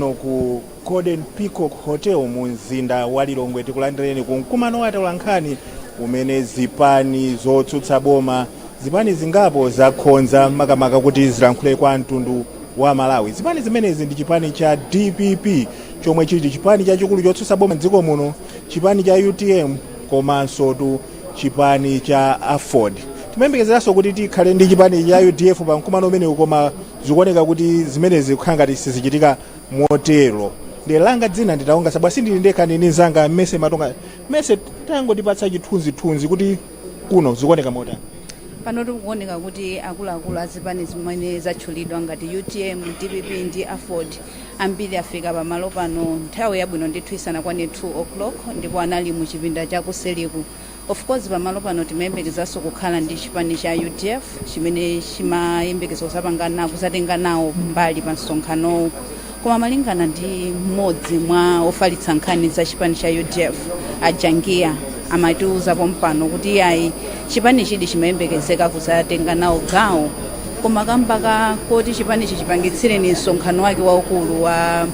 Kuno ku Golden Peacock Hotel mu mzinda wa Lilongwe, tikulandireni ku mkumano wa atolankhani umene zipani zotsutsa boma, zipani zingapo, zakonza makamaka kuti zilankhule kwa mtundu wa Malawi. Zipani zimenezi ndi chipani cha DPP, chomwe chili chipani chachikulu chotsutsa boma mdziko muno, chipani cha UTM, komanso tu chipani cha AFORD. Timayembekezeranso kuti tikhale ndi chipani cha UDF pa mkumano umenewu, koma zikuoneka kuti zimenezi kukhala ngati sizichitika motero. Ndi langa dzina nditaonga sabwa, sindili ndekha, ndini mzanga Mese Matonga. Mese, tangotipatsa chithunzithunzi kuti kuno zikuoneka motani? Pano tikuoneka kuti akuluakulu azipani zimene zatchulidwa ngati UTM, DPP ndi AFORD ambiri afika pamalo pano nthawi yabwino ndithu isanakwane 2 o'clock, ndipo anali mu chipinda chakuseliku. Of course, pamalo pano timayembekezanso kukhala ndi chipani cha UDF chimene chimayembekeza kusapangana kusatenga nawo mbali pa msonkhanowu, koma malingana ndi mmodzi mwa ofalitsa nkhani za chipani cha UDF, Ajangiya, amatiuza pompano kuti iyayi, chipani chidi chimayembekezeka kusatenga nawo gawo, koma kamba koti chipanichi chipangitsireni msonkhano wake waukulu wa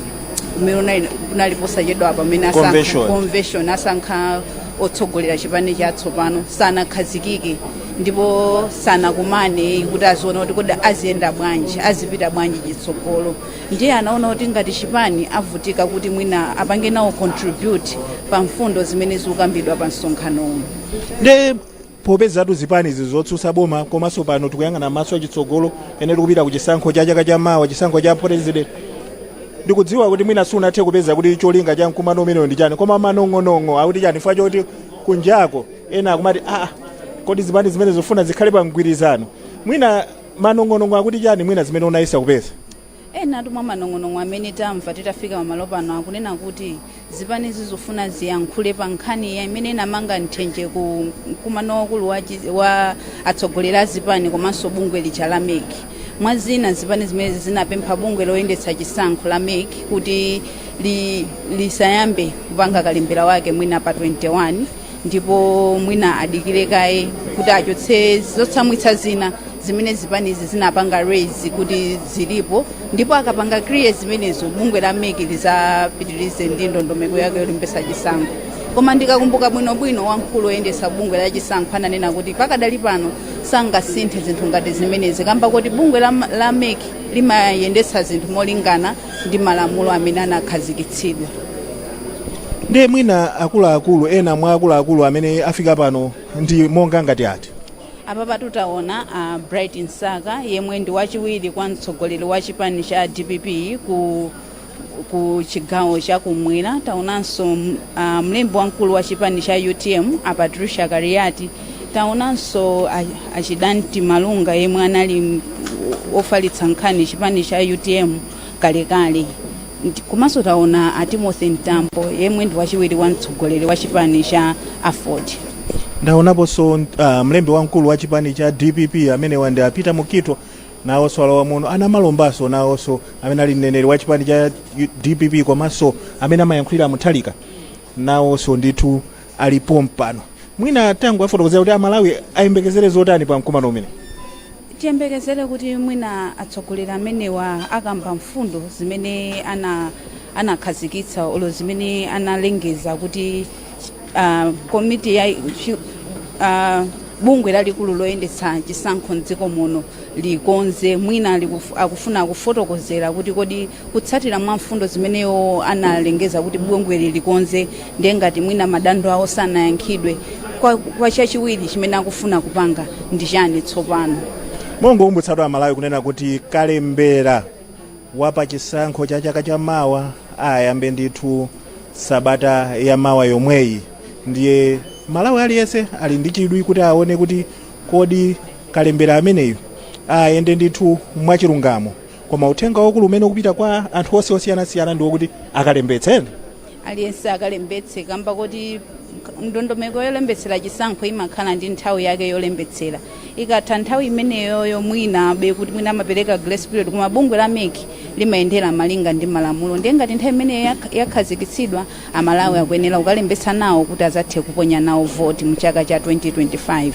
umene unali posachedwa pamene asankha Convention. Convention, asankha otsogolera chipani chatsopano, sanakhazikike ndipo sanakumane kuti aziona kuti kodi aziyenda bwanji, azipita bwanji chitsogolo. Ndiye anaona kuti ngati chipani avutika kuti mwina apange nawo contribute pa mfundo zimene zikukambidwa pa msonkhanowu. Nde popezatu zipani izi zotsutsa boma, komanso pano tikuyang'ana maso achitsogolo ene tikupita ku chisankho cha chaka chamawa, chisankho cha president, ndikudziwa kuti mwina sunathe kupeza kuti cholinga cha mkumano umenewo ndi chani, koma manong'onong'o akuti chani? Chifukwa choti kunjako ena akumati, "Aa, kodi zipani zimene zofuna zikhale pa mgwirizano?" Mwina manong'onong'o akuti chani, mwina zimene unayesa kupeza? Ena mwa manong'onong'o amene tamva titafika pamalo pano akunena kuti zipani zizofuna ziyankhule pa nkhani ya imene inamanga nthenje ku mkumano wakulu wa atsogoleri a zipani komanso bungwe lija la MEC. Mwa zina, zipani zimene zinapempha bungwe loyendetsa chisankho la MEC kuti lisayambe kupanga kalembera wake mwina pa 21, ndipo mwina adikire kaye kuti achotse zotsamwitsa zina zimene zipanizi zinapanga raise kuti zilipo, ndipo akapanga clear zimenezo, bungwe la MEC lizapitirize ndi ndondomeko yake yolembetsa chisankho. Koma ndikakumbuka bwinobwino, wamkulu woyendetsa bungwe la chisankho ananena kuti pakadali pano sangasinthe zinthu ngati zimenezi, kamba kuti bungwe la MEC limayendetsa zinthu molingana ndi malamulo amene anakhazikitsidwa. Ndiye mwina akuluakulu, ena mwa akuluakulu amene afika pano ndi monga ngati ati? Apapa tutaona Bright Msaka, yemwe ndi wachiwiri kwa mtsogoleri wa chipani cha DPP ku chigawo chakumwera. Taonanso mlembi wamkulu wa chipani cha UTM, a Patricia Kaliati. Taonanso Achidanti Malunga, yemwe anali ofalitsa nkhani chipani cha UTM kalekale. Komanso taona a Timothy Mtambo, yemwe ndi wachiwiri wa mtsogoleri wa chipani cha AFORD. Ndaonaponso mlembi wamkulu wa chipani cha DPP, amene wandi a Peter Mukhito, nawonso alowa muno. Anamalombanso nawonso, amene ali mneneri wa chipani cha DPP komanso amene amayankhulira Mutharika, nawonso ndithu alipo mpano. Mwina tangu afotokozera kuti Amalawi ayembekezere zotani pa mkumano umene? Tiyembekezere kuti mwina atsogoleri amenewa akamba mfundo zimene anakhazikitsa olo zimene analengeza kuti komiti ya bungwe lalikulu loyendetsa chisankho mdziko muno likonze. Mwina akufuna kufotokozera kuti kodi kutsatira mwa mfundo zimeneyo analengeza kuti bungweli likonze, ndiye ngati mwina madando awo sanayankhidwe, kwa chachiwiri chimene akufuna kupanga ndi chani tsopano? Mongokumbutsatu Amalawi kunena kuti kalembera wapa chisankho cha chaka chamawa ayambe ndithu sabata yamawa yomweyi. Ndiye Malawi aliyense ali ndi chidwi kuti aone kuti kodi kalembera ameneyu ayende ndithu mwachilungamo. Koma uthenga waukulu umene ukupita kwa anthu onse osiyanasiyana ndi wokuti akalembetseni. Aliyense akalembetse, kamba kuti ndondomeko yolembetsera chisankho imakhala ndi nthawi yake yolembetsera. Ikatha nthawi imeneyoyo, mwina be kuti mwina amapereka grace period, koma bungwe la MEC limayendera malinga ndi malamulo. Ndiye ngati nthawi imeneyo yakhazikitsidwa, Amalawi akuyenera kukalembetsa nawo kuti azathe kuponya nawo voti mu chaka cha 2025.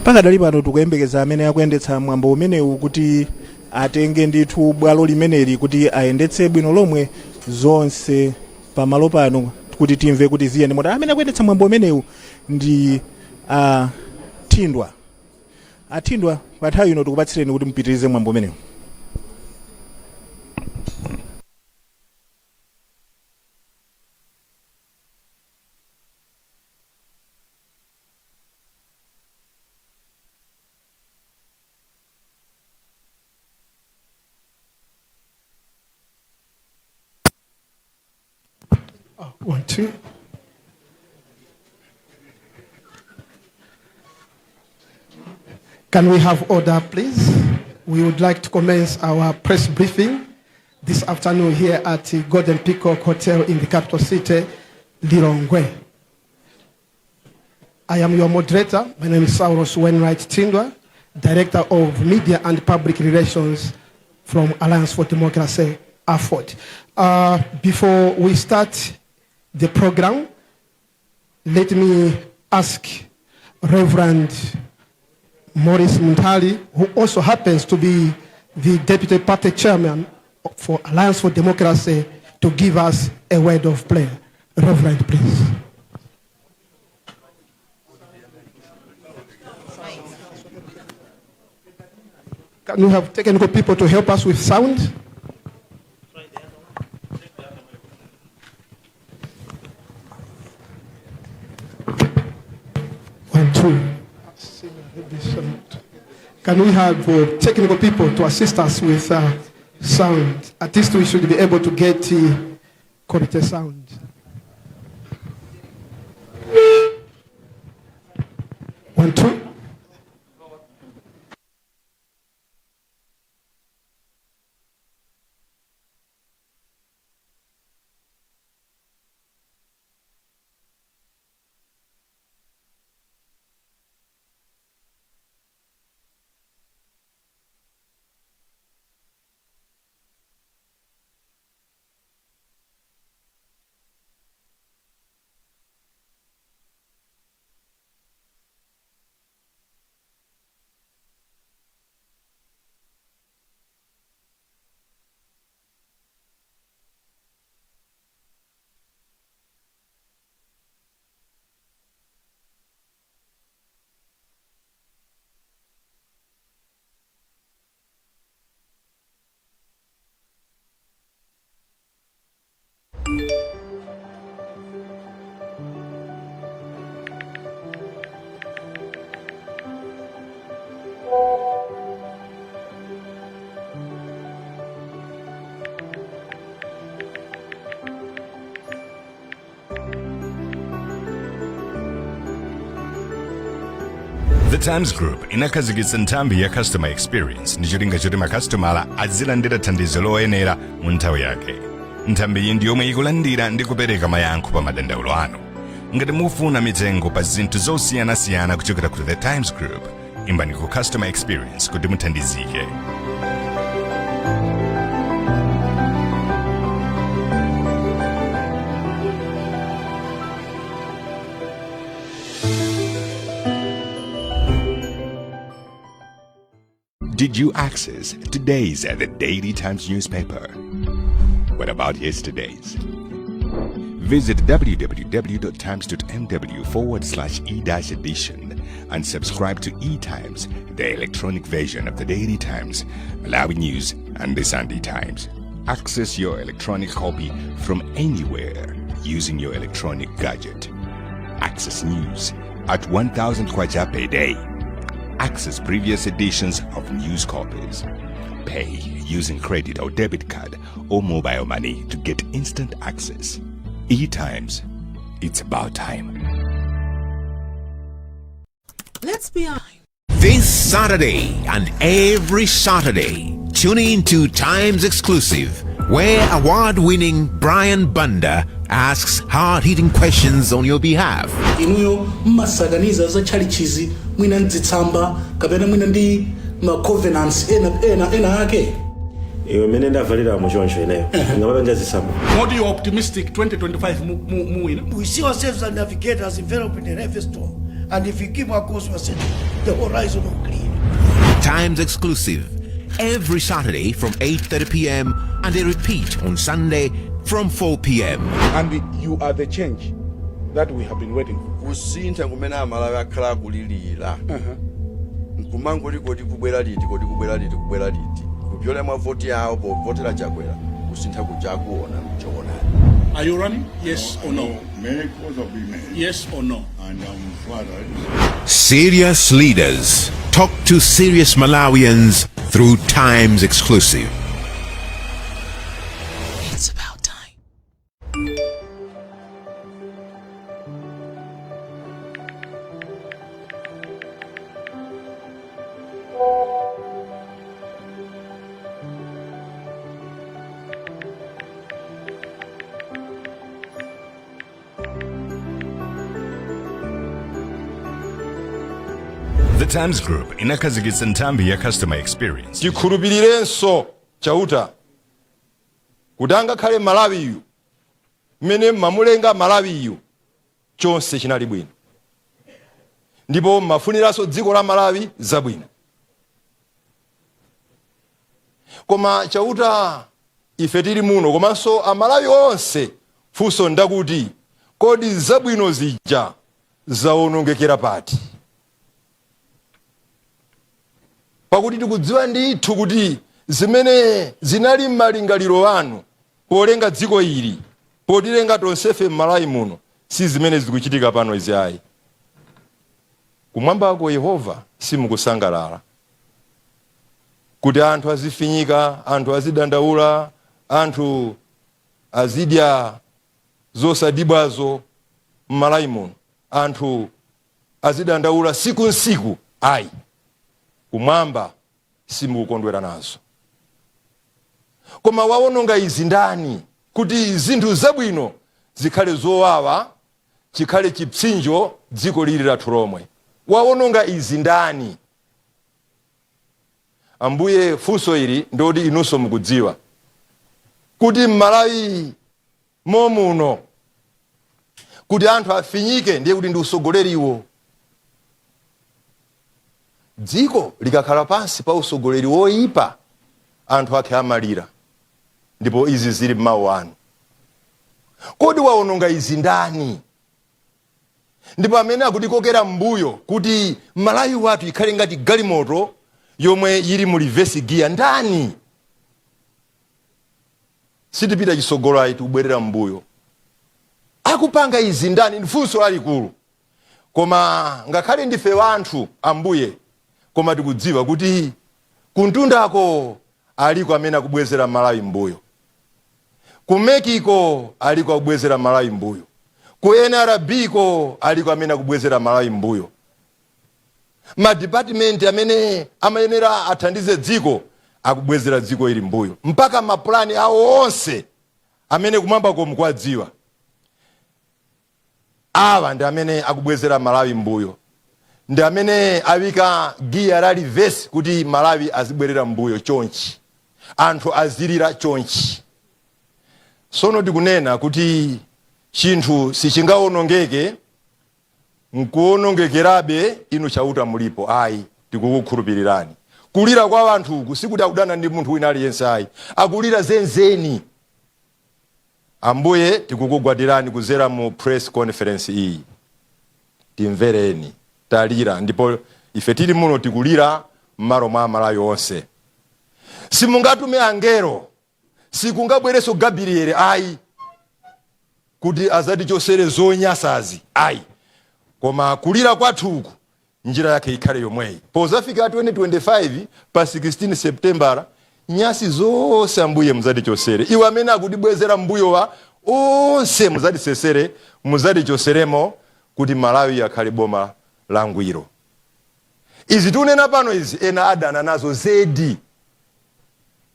Pakadali pano tikuyembekeza amene akuyendetsa mwambo umenewu kuti atenge ndithu bwalo limeneli kuti ayendetse bwino lomwe. Zonse pamalo pano kuti timve kuti ziyende motani. Amene akuyendetsa mwambo umenewu ndi Thindwa. Athindwa, pa nthawi ino tikupatsireni kuti mupitirize mwambo umenewu. One, two. Can we have order, please? We would like to commence our press briefing this afternoon here at the Golden Peacock Hotel in the capital city, Lilongwe. I am your moderator. My name is Saulos Wainwright Thindwa, Director of Media and Public Relations from Alliance for Democracy, AFORD. Before we start the program, let me ask Reverend Maurice Munthali, who also happens to be the Deputy Party Chairman for Alliance for Democracy, to give us a word of prayer. Reverend, please. Can we have technical people to help us with sound? One, two. Can we have technical people to assist us with sound? At least we should be able to get quality sound. One, two. The Times Group inakhazikitsa nthambi ya customer experience ndi cholinga choti makasitomala azilandira thandizo loyenera mu nthawi yake. Nthambi iyi ndi yomwe ikulandira ndi kupereka mayankho pa madandaulo anu. Ngati mufuna mitengo pa zinthu zosiyanasiyana kuchokera ku The Times Group, imbani ku customer experience kuti muthandizike. Did you access today's The Daily Times newspaper? What about yesterday's? Visit www.times.mw/e-edition and subscribe to eTimes, the electronic version of the Daily Times, Malawi News, and the Sunday Times. Access your electronic copy from anywhere using your electronic gadget. Access news at 1,000 kwacha per day. Access previous editions of news copies. Pay using credit or debit card or mobile money to get instant access. E-Times. It's about time. Let's be honest. This Saturday and every Saturday, tune in to Times Exclusive, where award-winning Brian Banda asks hard-hitting questions on your behalf. Inuyo mmasakaniza za tchalitchizi mwina mdzitsamba kapena mwina ndi ma covenants ena ena ena ake. Iwe, mmene ndavalira choncho, ineyo ngamapanja zitsamba? Moti you optimistic 2025 muwina? We see ourselves as navigators enveloped in a heavy storm. And if we keep our course, we are set the horizon will clear. Times Exclusive, every Saturday from 8:30 p.m. and a repeat on Sunday from 4 p.m. And you are the change that we have been waiting for. Kusintha kumene Amalawi akhala akulilira nkumangoti kodi kubwera liti, kodi kubwera liti, kubwera liti, kupyola mwa voti yawo povotera Chakwera, kusintha kuja akuona choonadi. Are you running? Yes or no? Many calls have been made. Yes or no? And I'm flattered. Serious leaders talk to serious Malawians through Times Exclusive. It's about time. The Times Group inakhazikitsa nthambi ya customer experience. Tikhulupirirenso Chauta kuti angakhale Malawiyu mmene mmamulenga Malawiyu chonse chinali bwino, ndipo mmafuniranso dziko la Malawi zabwino. Koma Chauta, ife tili muno komanso Amalawi onse, funso ndakuti kodi zabwino zija zawonongekera pati? Pakuti tikudziwa ndithu kuti zimene zinali m'malingaliro anu polenga dziko ili, potilenga tonsefe m'Malawi muno, si zimene zikuchitika pano izi ayi. Kumwambako Yehova simukusangalala kuti anthu azifinyika, anthu azidandaula, anthu azidya zosadibwazo m'Malawi muno, anthu azidandaula siku nsiku ayi. Kumwamba simukukondwera nazo. Koma wawononga izi ndani kuti zinthu zabwino zikhale zowawa, chikhale chipsinjo dziko lili lathu lomwe? Wawononga izi ndani, Ambuye? Funso ili ndoti inunso mukudziwa kuti m'Malawi momuno kuti anthu afinyike ndiye kuti ndi usogoleriwo. Dziko likakhala pansi pa usogoleri woyipa, anthu ake amalira, ndipo izi zili m'mawu anu. Kodi wawononga izi ndani? Ndipo amene akutikokera m'mbuyo kuti Malawi wathu ikhale ngati galimoto yomwe yili mu reverse gear ndani? Sitipita chisogolo ayi, tikubwerera m'mbuyo. Akupanga izi ndani? Ndi funso lalikulu. Koma ngakhale ndife wanthu, Ambuye, koma tikudziwa kuti kuntundako aliko amene akubwezera Malawi mbuyo, ku MEC ko aliko akubwezera Malawi mbuyo, ku NRB ko aliko amene akubwezera Malawi mbuyo, madipatimenti amene amayenera athandize dziko akubwezera dziko ili mbuyo, mpaka mapulani awo onse amene kumwambako mukuwadziwa. Awa ndi amene akubwezera Malawi mbuyo, ndi amene awika giya la reverse kuti Malawi azibwerera mbuyo chonchi, anthu azilira chonchi. Sono tikunena kuti chinthu sichingawonongeke nkuwonongekerabe inu Chauta mulipo ayi. Tikukukhulupirirani. Kulira kwa anthu uku sikuti akudana ndi munthu wina aliyense ayi, akulira zenzeni. Ambuye, tikukugwadirani kuzera mu press conference iyi. Timvereni, talira, ndipo ife tili muno tikulira m'malo mwa Amalawi onse. Simungatume angelo, sikungabwerenso Gabriel ayi kuti azatichosere zonyasazi ayi, koma kulira kwathuku njira yake ikhale yomweyi. Pozafika 2025 pa 16 September, nyasi zonse Ambuye muzatichosere. Iwo amene akutibwezera mbuyowa onse muzatisesere, muzatichoseremo kuti Malawi akhale boma langwiro. Izi tikunena pano izi ena adana nazo zedi,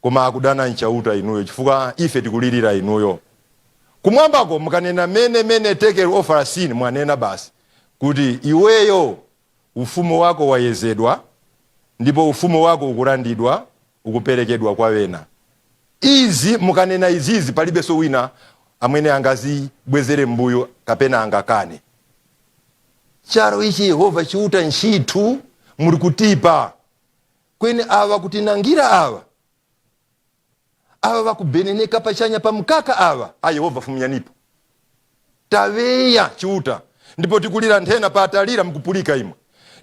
koma akudana nchauta inuyo, chifukwa ife tikulirira inuyo. Kumwambako mukanena mene mene tekel ofarasini, mwanena basi kuti iweyo ufumu wako wayezedwa, ndipo ufumu wako ukulandidwa, ukuperekedwa kwa wena. Izi mukanena izizi, palibenso wina amene angazibwezere mbuyo kapena angakane. Charo ichi Yehova chiuta ntchithu muli kutipa kwene awa kutinangira awa. Ava vakubeneneka pachanya pa mkaka ava, a Yehova fumyanipo. Taveya Chiuta, ndipo tikulira nthena pa atalira mukupulika imwe.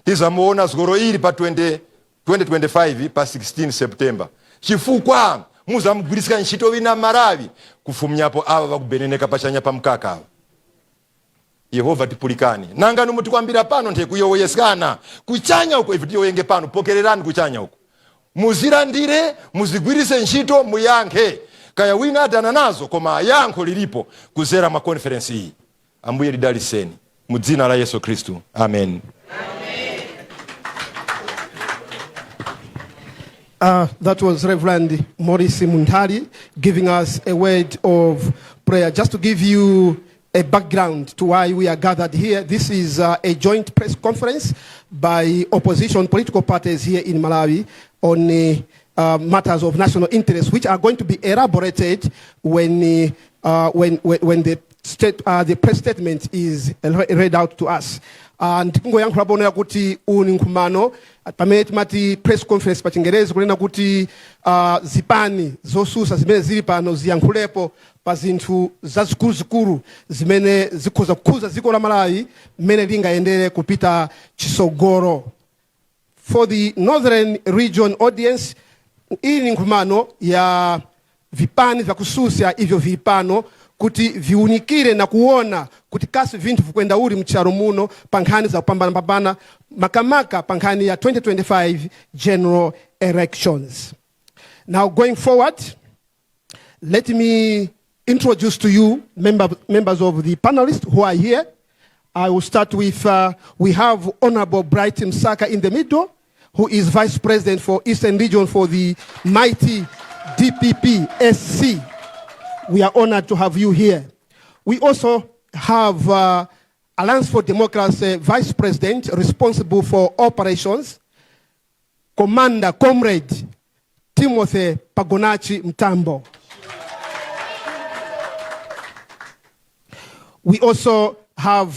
Tizamuona zgoro ili pa 20, 2025 pa 16 September, chifukwa muzamugwirisika ntchito wina Malawi kufumyapo ava vakubeneneka pachanya pa mkaka ava. Yehova tipulikani nanga numutikwambira pano nthe kuyowoyeskana kuchanya uko, ife tiyoyenge pano. Pokererani kuchanya uko, muzilandire, muzigwirise ntchito, muyankhe. Kaya wina adana nazo, koma yankho lilipo kuzera mwa conference iyi. Ambuye lidaliseni mu dzina la Yesu Khristu, amen. That was Reverend Maurice Munthali giving us a word of prayer. Just to give you a background to why we are gathered here, this is a joint press conference by opposition political parties here in Malawi on matters of national interest, which are going to be elaborated when the press statement is read out to us. Ndikungoyankhula ponena kuti uwu ni nkhumano pamene timati press conference pa Chingerezi, kunena kuti zipani zosusa zimene zili pano ziyankhulepo pa zinthu zazikuluzikulu zimene zikhoza kukhuza dziko la Malawi mmene lingayendere kupita chisogolo. For the northern region audience, iyi ni nkhumano ya vipani vyakususa ivyo vili pano kuti viunikire na kuona kuti kasi vinthu vikwenda uli mcharo muno pa nkhani za kupambanapambana, makamaka pa nkhani ya 2025 general elections. Now, going forward, let me introduce to you members of the panelists who are here. I will start with, we have Honorable Bright Msaka in the middle, who is Vice President for Eastern Region for the mighty DPP SC. We are honored to have you here. We also have Alliance for Democracy Vice President responsible for operations, Commander Comrade Timothy Pagonachi Mtambo. We also have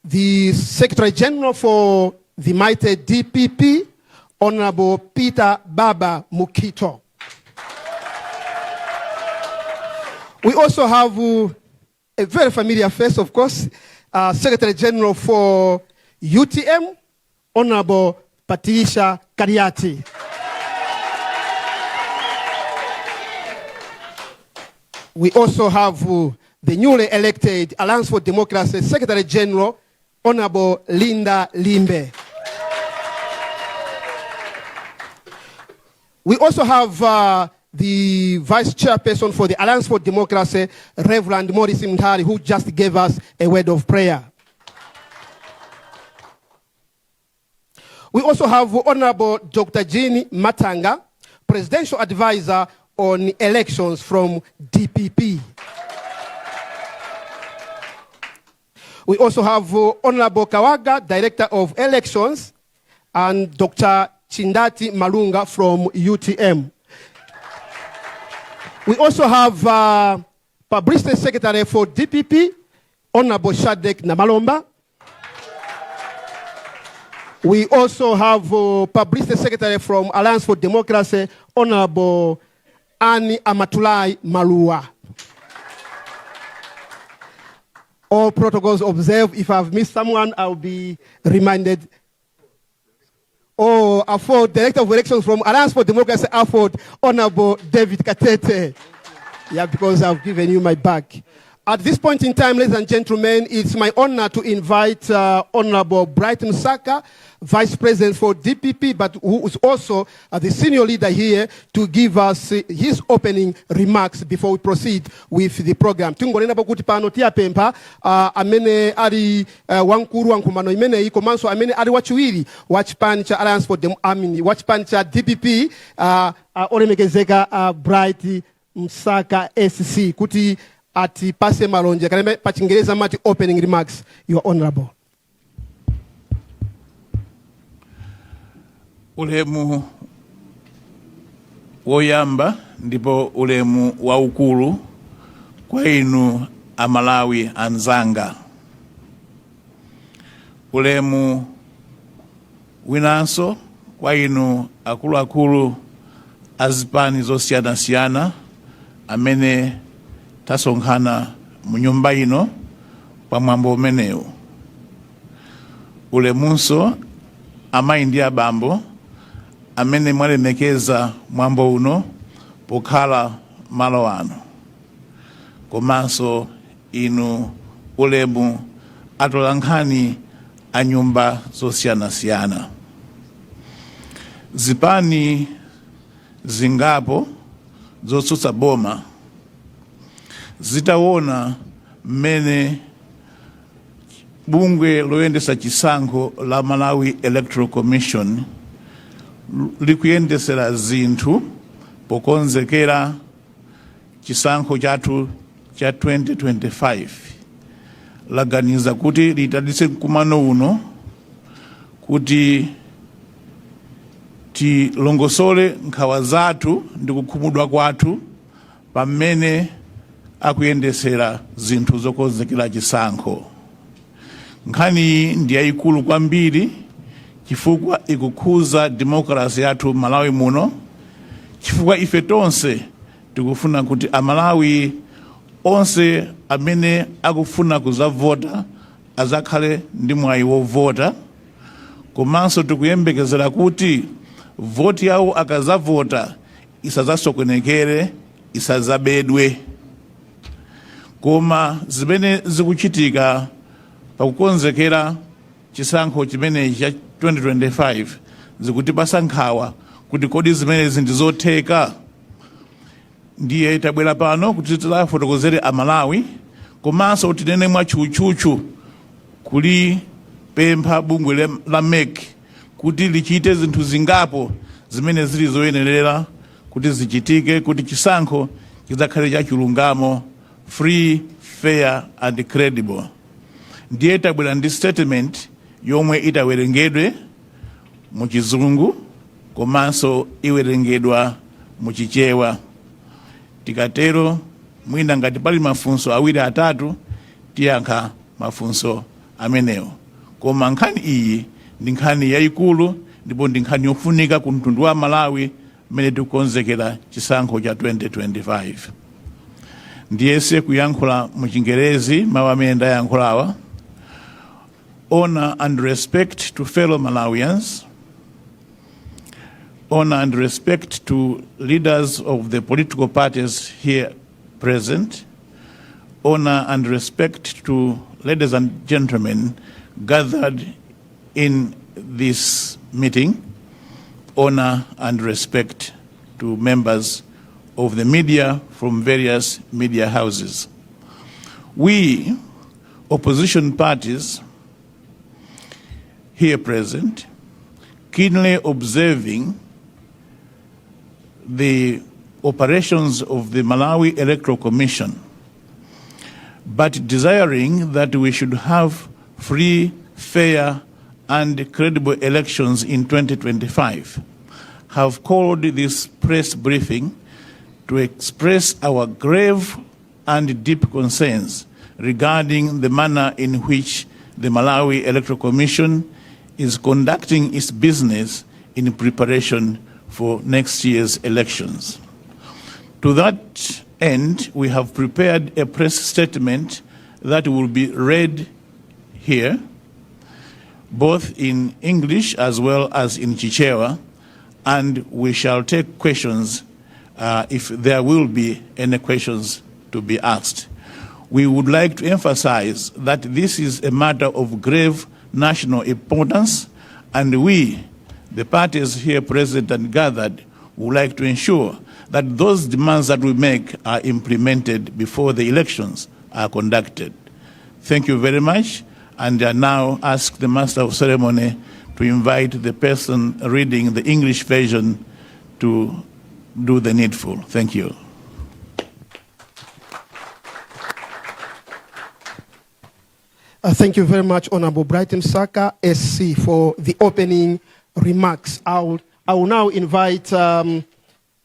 the Secretary General for the mighty DPP, Honorable Peter Baba Mukhito. We also have a very familiar face, of course, Secretary General for UTM, Honorable Patricia Kaliati. We also have the newly elected Alliance for Democracy Secretary General, Honorable Linda Limbe. We also have the Vice Chairperson for the Alliance for Democracy, Reverend Maurice Munthali, who just gave us a word of prayer. We also have Honorable Dr. Jean Mathanga, Presidential Advisor on Elections from DPP. We also have Honorable Kawaga, Director of Elections, and Dr. Chindati Malunga from UTM. We also have Publicity Secretary for DPP, Honorable Shadek Namalomba. We also have Publicity Secretary from Alliance for Democracy, Honorable Annie Amatulai Malua. All protocols observed. If I've missed someone, I'll be reminded. Oh, AFORD, Director of Elections from Alliance for Democracy, AFORD, Honorable David Katete. Yeah, because I've given you my back. At this point in time, ladies and gentlemen, it's my honor to invite Honorable Bright Msaka, Vice President for DPP, but who is also the senior leader here, to give us his opening remarks before we proceed with the program. Tingonena pakuti pano tiyapempha amene ali wamkulu wa nkhumano imeneyi komanso amene ali wachiwiri wa chipani cha Alliance for Dem, I mean, wa chipani cha DPP, olemekezeka Bright Msaka SC, kuti atipase malonje kaleme pa Chingereza mati opening remarks. You are honorable. Ulemu woyamba ndipo ulemu waukulu kwa inu Amalawi anzanga. Ulemu winanso kwa inu akuluakulu Azipani zosiyanasiyana amene tasonkhana mu nyumba ino pamwambo umenewu, ulemunso amayi ndi abambo amene mwalemekeza mwambo uno pokhala malo ano, komanso inu ulemu atolankhani a nyumba zosiyanasiyana. Zipani zingapo zotsutsa boma zitaona mmene bungwe loyendesa chisankho la Malawi Electoral Commission likuyendesera zinthu pokonzekera chisankho chathu cha 2025, laganiza kuti liyitanitse mkumano uno kuti tilongosole nkhawa zathu ndi kukhumudwa kwathu pamene akuyendesera zinthu zokonzekera chisankho. Nkhaniyi ndi yayikulu kwambiri chifukwa ikukhuza demokrasi yathu Malawi muno, chifukwa ife tonse tikufuna kuti Amalawi onse amene akufuna kuzavota azakhale ndi mwayi wovota, komanso tikuyembekezera kuti voti yawo akazavota isazasokonekere, isazabedwe. Koma zimene zikuchitika pakukonzekera chisankho chimenechi cha 2025 zikutipasa nkhawa kuti kodi zimenezi ndi zotheka? Ndiye tabwera pano kuti tidzafotokozere Amalawi, komanso tinene mwatchutchutchu kulipempha bungwe la MEC kuti lichite zinthu zingapo zimene zili zoyenerera kuti zichitike kuti chisankho chidzakhale cha chilungamo, free, fair and credible. Ndiye tabwera ndi statement yomwe itawerengedwe mu Chizungu komanso iwerengedwa mu Chichewa. Tikatero, mwina ngati pali mafunso awiri atatu, tiyankha mafunso amenewo. Koma nkhani iyi ndi nkhani yayikulu ndipo ndi nkhani yofunika ku mtundu wa Malawi mmene tikukonzekera chisankho cha 2025. Ndiyese kuyankhula mu Chingerezi mawu amene ndayankhulawa. Honor and respect to fellow Malawians, honor and respect to leaders of the political parties here present, honor and respect to ladies and gentlemen gathered in this meeting, honor and respect to members of the media from various media houses. We, opposition parties here present, keenly observing the operations of the Malawi Electoral Commission, but desiring that we should have free, fair, and credible elections in 2025, have called this press briefing to express our grave and deep concerns regarding the manner in which the Malawi Electoral Commission is conducting its business in preparation for next year's elections. To that end, we have prepared a press statement that will be read here, both in English as well as in Chichewa, and we shall take questions if there will be any questions to be asked. We would like to emphasize that this is a matter of grave national importance, and we, the parties here present and gathered, would like to ensure that those demands that we make are implemented before the elections are conducted. Thank you very much, and I now ask the Master of Ceremony to invite the person reading the English version to do the needful. Thank you. Thank you very much, Honorable Bright Msaka, SC, for the opening remarks. I will now invite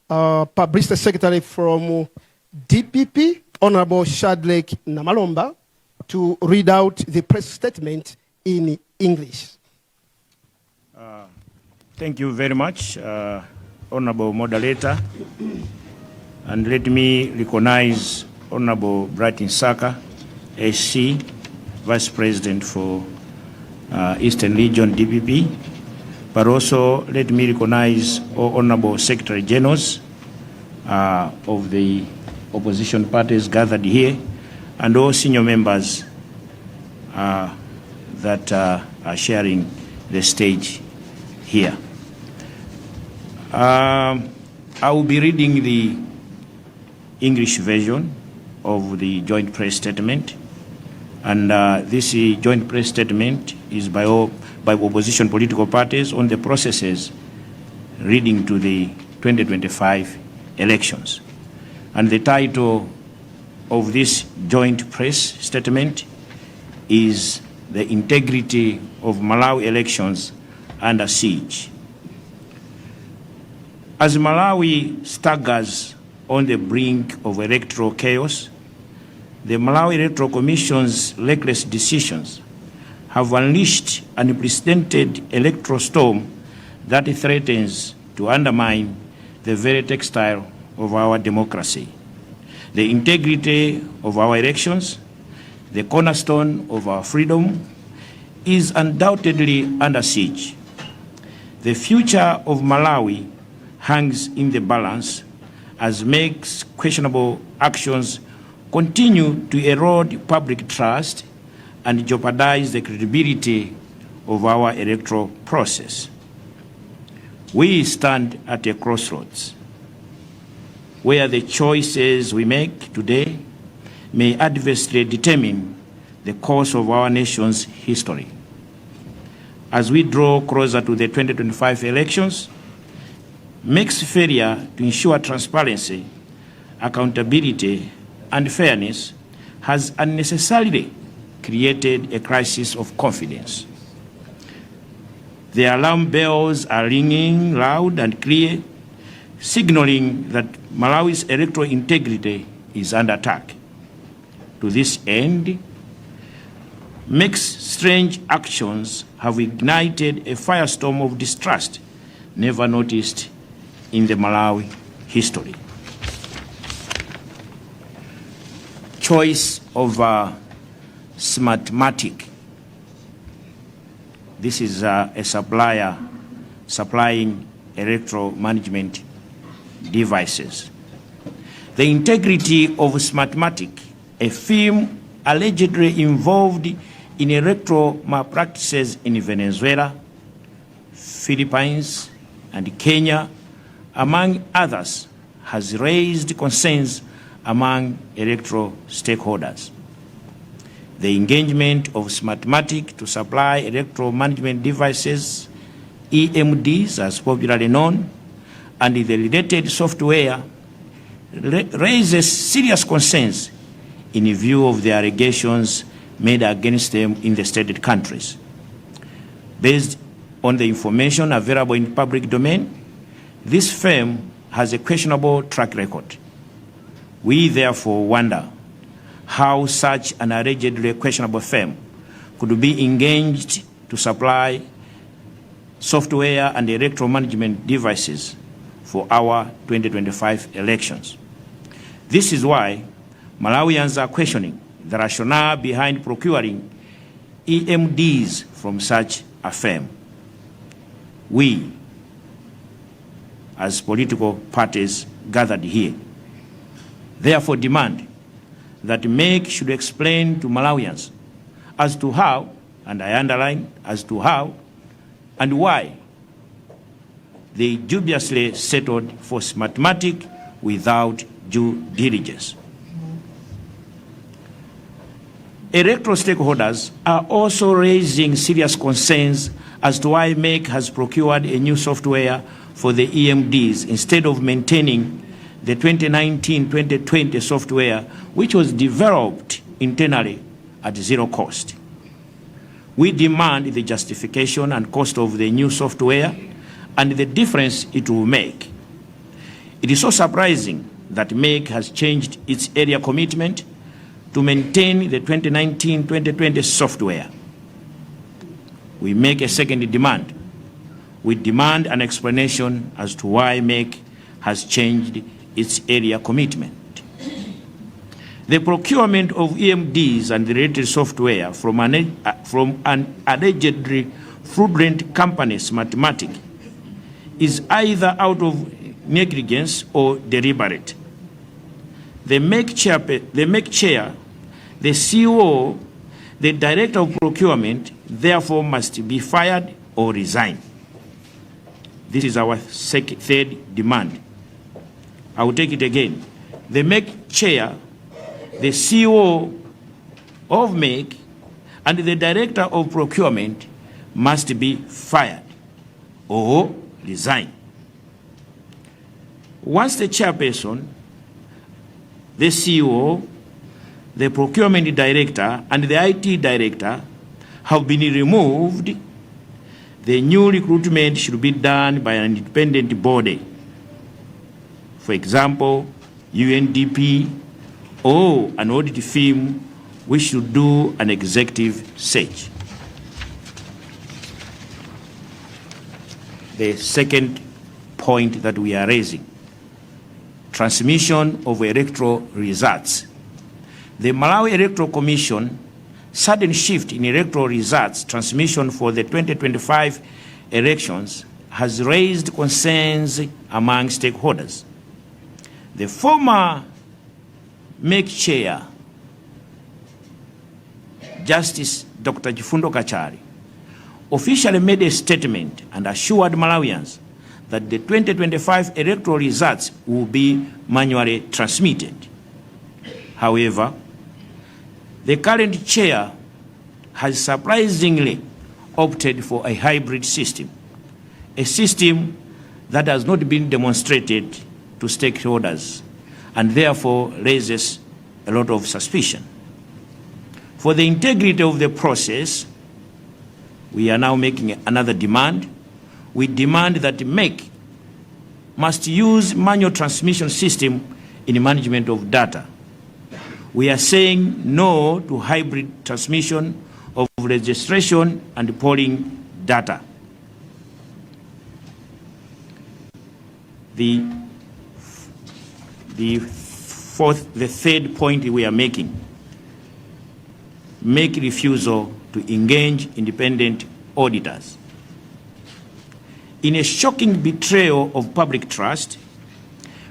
Publicity Secretary from DPP, Honorable Shadric Namalomba, to read out the press statement in English. Thank you very much, Honorable Moderator, and let me recognize Honorable Bright Msaka, SC, Vice President for Eastern Region DPP, but also let me recognize all Honorable Secretary Generals of the opposition parties gathered here, and all senior members that are sharing the stage here. I will be reading the English version of the joint press statement, and this joint press statement is by opposition political parties on the processes leading to the 2025 elections. And the title of this joint press statement is "The Integrity of Malawi Elections Under Siege." As Malawi staggers on the brink of electoral chaos, the Malawi Electoral Commission's reckless decisions have unleashed an unprecedented electoral storm that threatens to undermine the very textile of our democracy. The integrity of our elections, the cornerstone of our freedom, is undoubtedly under siege. The future of Malawi hangs in the balance as MEC's questionable actions continue to erode public trust and jeopardize the credibility of our electoral process. We stand at a crossroads where the choices we make today may adversely determine the course of our nation's history. As we draw closer to the 2025 elections, MEC's failure to ensure transparency, accountability, and fairness has unnecessarily created a crisis of confidence. The alarm bells are ringing loud and clear, signaling that Malawi's electoral integrity is under attack. To this end, MEC's strange actions have ignited a firestorm of distrust never noticed in the Malawi history. Choice of Smartmatic. This is a supplier supplying electoral management devices. The integrity of Smartmatic, a firm allegedly involved in electoral malpractices in Venezuela, Philippines, and Kenya, among others, has raised concerns among electoral stakeholders. The engagement of Smartmatic to supply electoral management devices, EMDs as popularly known, and the related software raises serious concerns in view of the allegations made against them in the stated countries. Based on the information available in public domain, this firm has a questionable track record. We therefore wonder how such an allegedly questionable firm could be engaged to supply software and electoral management devices for our 2025 elections. This is why Malawians are questioning the rationale behind procuring EMDs from such a firm. We, as political parties gathered here, therefore demand that MEC should explain to Malawians as to how, and I underline, as to how and why they dubiously settled for Smartmatic without due diligence. Electoral stakeholders are also raising serious concerns as to why MEC has procured a new software for the EMDs instead of maintaining the 2019-2020 software, which was developed internally at zero cost. We demand the justification and cost of the new software and the difference it will make. It is so surprising that MEC has changed its area commitment to maintain the 2019-2020 software. We make a second demand. We demand an explanation as to why MEC has changed its area commitment. The procurement of EMDs and related software from an allegedly fraudulent company, Smartmatic, is either out of negligence or deliberate. The MEC chair, the CEO, the director of procurement, therefore must be fired or resign. This is our third demand. I will take it again. The MEC chair, the CEO of MEC, and the director of procurement must be fired or resign. Once the chairperson, the CEO, the procurement director, and the IT director have been removed, the new recruitment should be done by an independent body. For example, UNDP or an audit firm which should do an executive search. The second point that we are raising, transmission of electoral results. The Malawi Electoral Commission sudden shift in electoral results transmission for the 2025 elections has raised concerns among stakeholders. The former MEC chair, Justice Dr. Chifundo Kachali, officially made a statement and assured Malawians that the 2025 electoral results will be manually transmitted. However, the current chair has surprisingly opted for a hybrid system, a system that has not been demonstrated to stakeholders and therefore raises a lot of suspicion. For the integrity of the process, we are now making another demand. We demand that MEC must use manual transmission system in management of data. We are saying no to hybrid transmission of registration and polling data. The third point we are making, MEC refusal to engage independent auditors. In a shocking betrayal of public trust,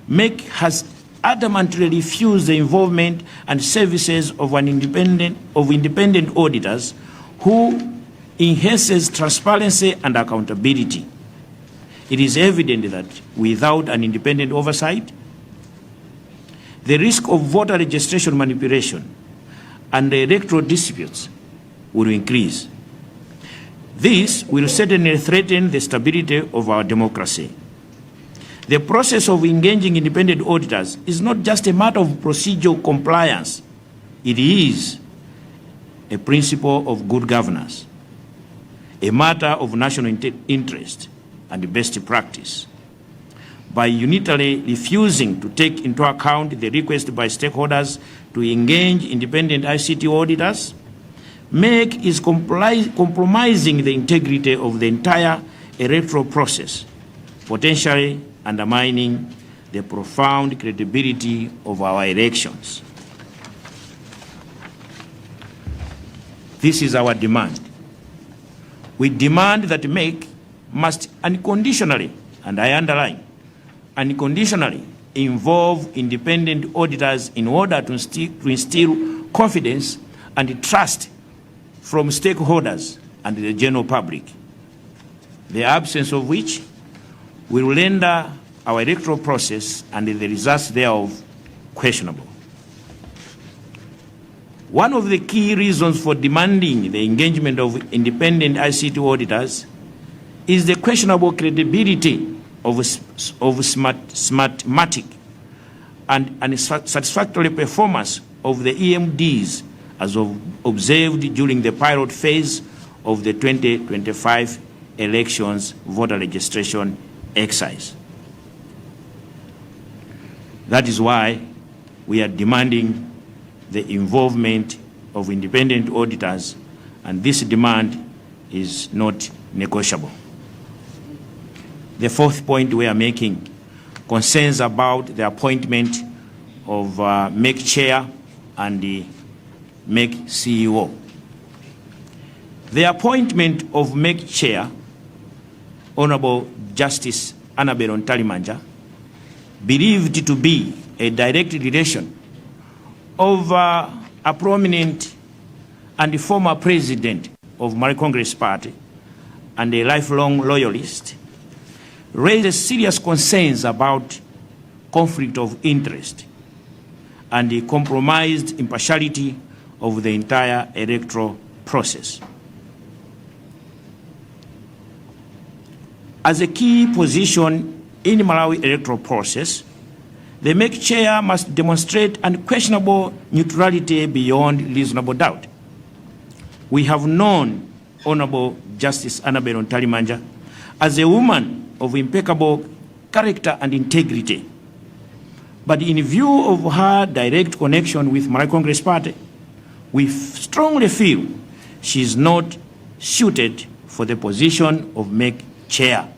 MEC has adamantly refused the involvement and services of independent auditors who enhances transparency and accountability. It is evident that without an independent oversight, the risk of voter registration manipulation and the electoral disputes will increase. This will certainly threaten the stability of our democracy. The process of engaging independent auditors is not just a matter of procedural compliance, it is a principle of good governance, a matter of national interest and best practice. By unilaterally refusing to take into account the request by stakeholders to engage independent ICT auditors, MEC is compromising the integrity of the entire electoral process, potentially undermining the profound credibility of our elections. This is our demand. We demand that MEC must unconditionally, and I underline, unconditionally involve independent auditors in order to instill confidence and trust from stakeholders and the general public, the absence of which will render our electoral process and the results thereof questionable. One of the key reasons for demanding the engagement of independent ICT auditors is the questionable credibility of Smartmatic and unsatisfactory performance of the EMDs as observed during the pilot phase of the 2025 elections voter registration exercise. That is why we are demanding the involvement of independent auditors, and this demand is not negotiable. The fourth point we are making concerns about the appointment of MEC Chair and the MEC CEO. The appointment of MEC Chair, Honorable Justice Annabel Mtalimanja, believed to be a direct relation of a prominent and former president of Malawi Congress Party and a lifelong loyalist, raises serious concerns about conflict of interest and the compromised impartiality of the entire electoral process. As a key position in Malawi electoral process, the MEC chair must demonstrate unquestionable neutrality beyond reasonable doubt. We have known Honorable Justice Annabel Mtalimanja as a woman of impeccable character and integrity. But in view of her direct connection with Malawi Congress Party, we strongly feel she is not suited for the position of MEC chair,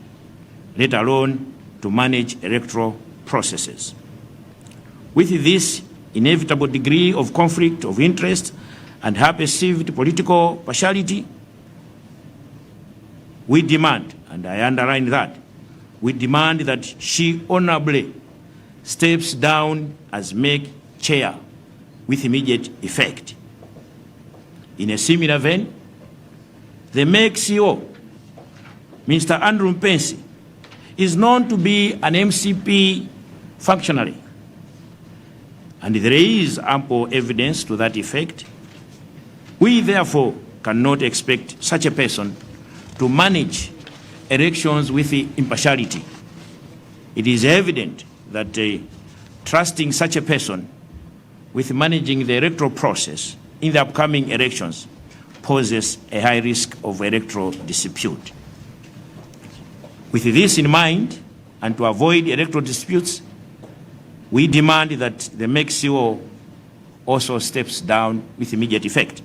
let alone to manage electoral processes. With this inevitable degree of conflict of interest and her perceived political partiality, we demand, and I underline that, we demand that she honorably steps down as MEC chair with immediate effect. In a similar vein, the MEC CEO, Mr. Andrew Mpesi, is known to be an MCP functionary, and there is ample evidence to that effect. We therefore cannot expect such a person to manage elections with impartiality. It is evident that trusting such a person with managing the electoral process in the upcoming elections poses a high risk of electoral dispute. With this in mind, and to avoid electoral disputes, we demand that the MEC CEO also steps down with immediate effect.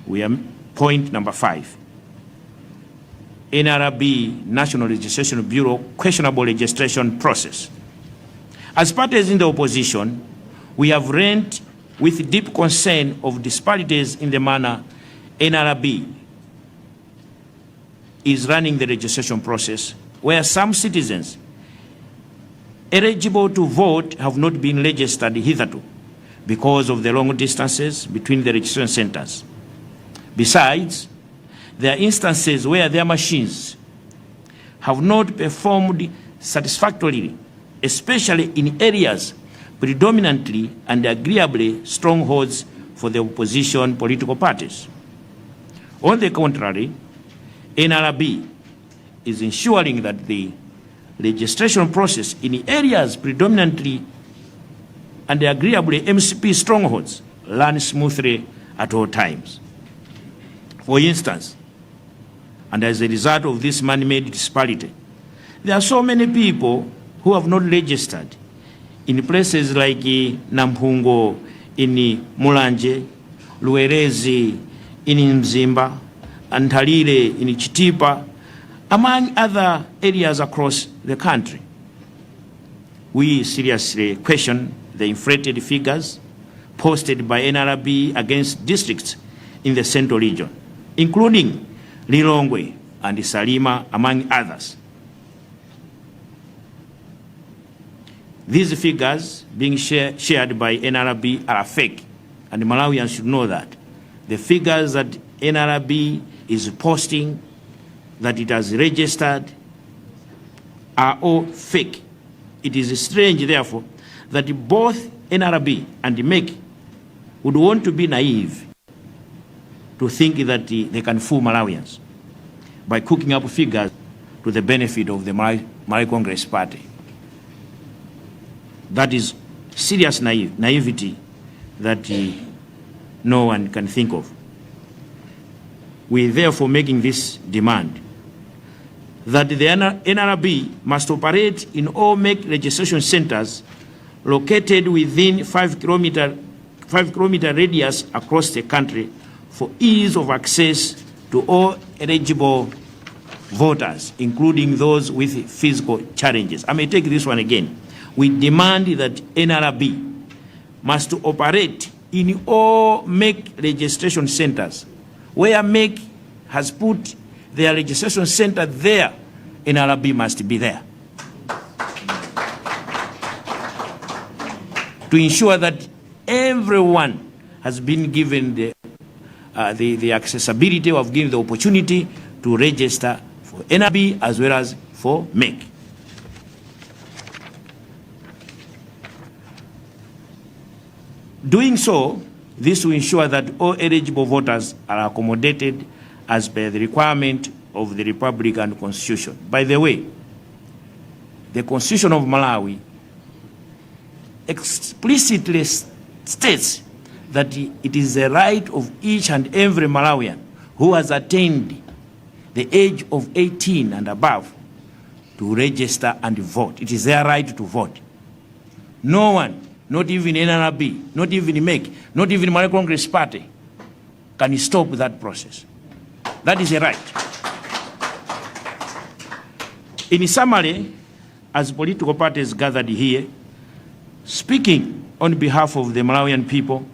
We are point number 5. NRB, National Registration Bureau, questionable registration process. As parties in the opposition, we have learned with deep concern of disparities in the manner NRB is running the registration process, where some citizens eligible to vote have not been registered hitherto because of the long distances between the registration centers. Besides, there are instances where their machines have not performed satisfactorily, especially in areas predominantly and agreeably strongholds for the opposition political parties. On the contrary, NRB is ensuring that the registration process in areas predominantly and agreeably MCP strongholds run smoothly at all times. For instance, and as a result of this man-made disparity, there are so many people who have not registered in places like Namphungo, in Mulanje, Luwerezi, in Mzimba, and Nthalire in Chitipa, among other areas across the country. We seriously question the inflated figures posted by NRB against districts in the Central Region, including Lilongwe and Salima, among others. These figures being shared by NRB are fake, and Malawians should know that. The figures that NRB is posting, that it has registered, are all fake. It is strange, therefore, that both NRB and MEC would want to be naive to think that they can fool Malawians by cooking up figures to the benefit of the Malawi Congress Party. That is serious naivety that no one can think of. We are therefore making this demand that the NRB must operate in all MEC registration centers located within 5 kilometer radius across the country for ease of access to all eligible voters, including those with physical challenges. I may take this one again. We demand that NRB must operate in all MEC registration centers. Where MEC has put their registration center there, NRB must be there to ensure that everyone has been given the accessibility of given the opportunity to register for NRB as well as for MEC. Doing so, this will ensure that all eligible voters are accommodated as per the requirement of the Republican Constitution. By the way, the Constitution of Malawi explicitly states that it is the right of each and every Malawian who has attained the age of 18 and above to register and vote. It is their right to vote. No one, not even NRB, not even MEC, not even Malawi Congress Party, can stop that process. That is a right. In summary, as political parties gathered here, speaking on behalf of the Malawian people,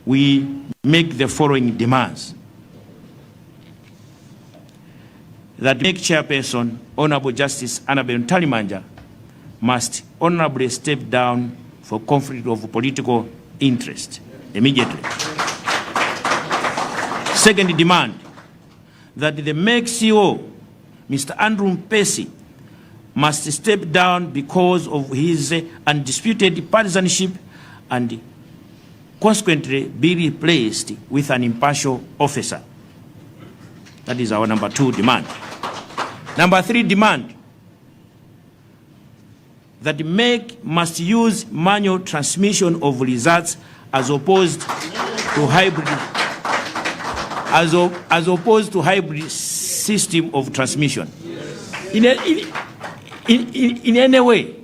we make the following demands. That MEC Chairperson, Honorable Justice Annabel Mtalimanja, must honorably step down for conflict of political interest immediately. Second demand, that the MEC CEO, Mr. Andrew Mpesi, must step down because of his undisputed partisanship and consequently be replaced with an impartial officer. That is our number 2 demand. Number 3 demand, that the MEC must use manual transmission of results as opposed to hybrid, as opposed to hybrid system of transmission. In any way,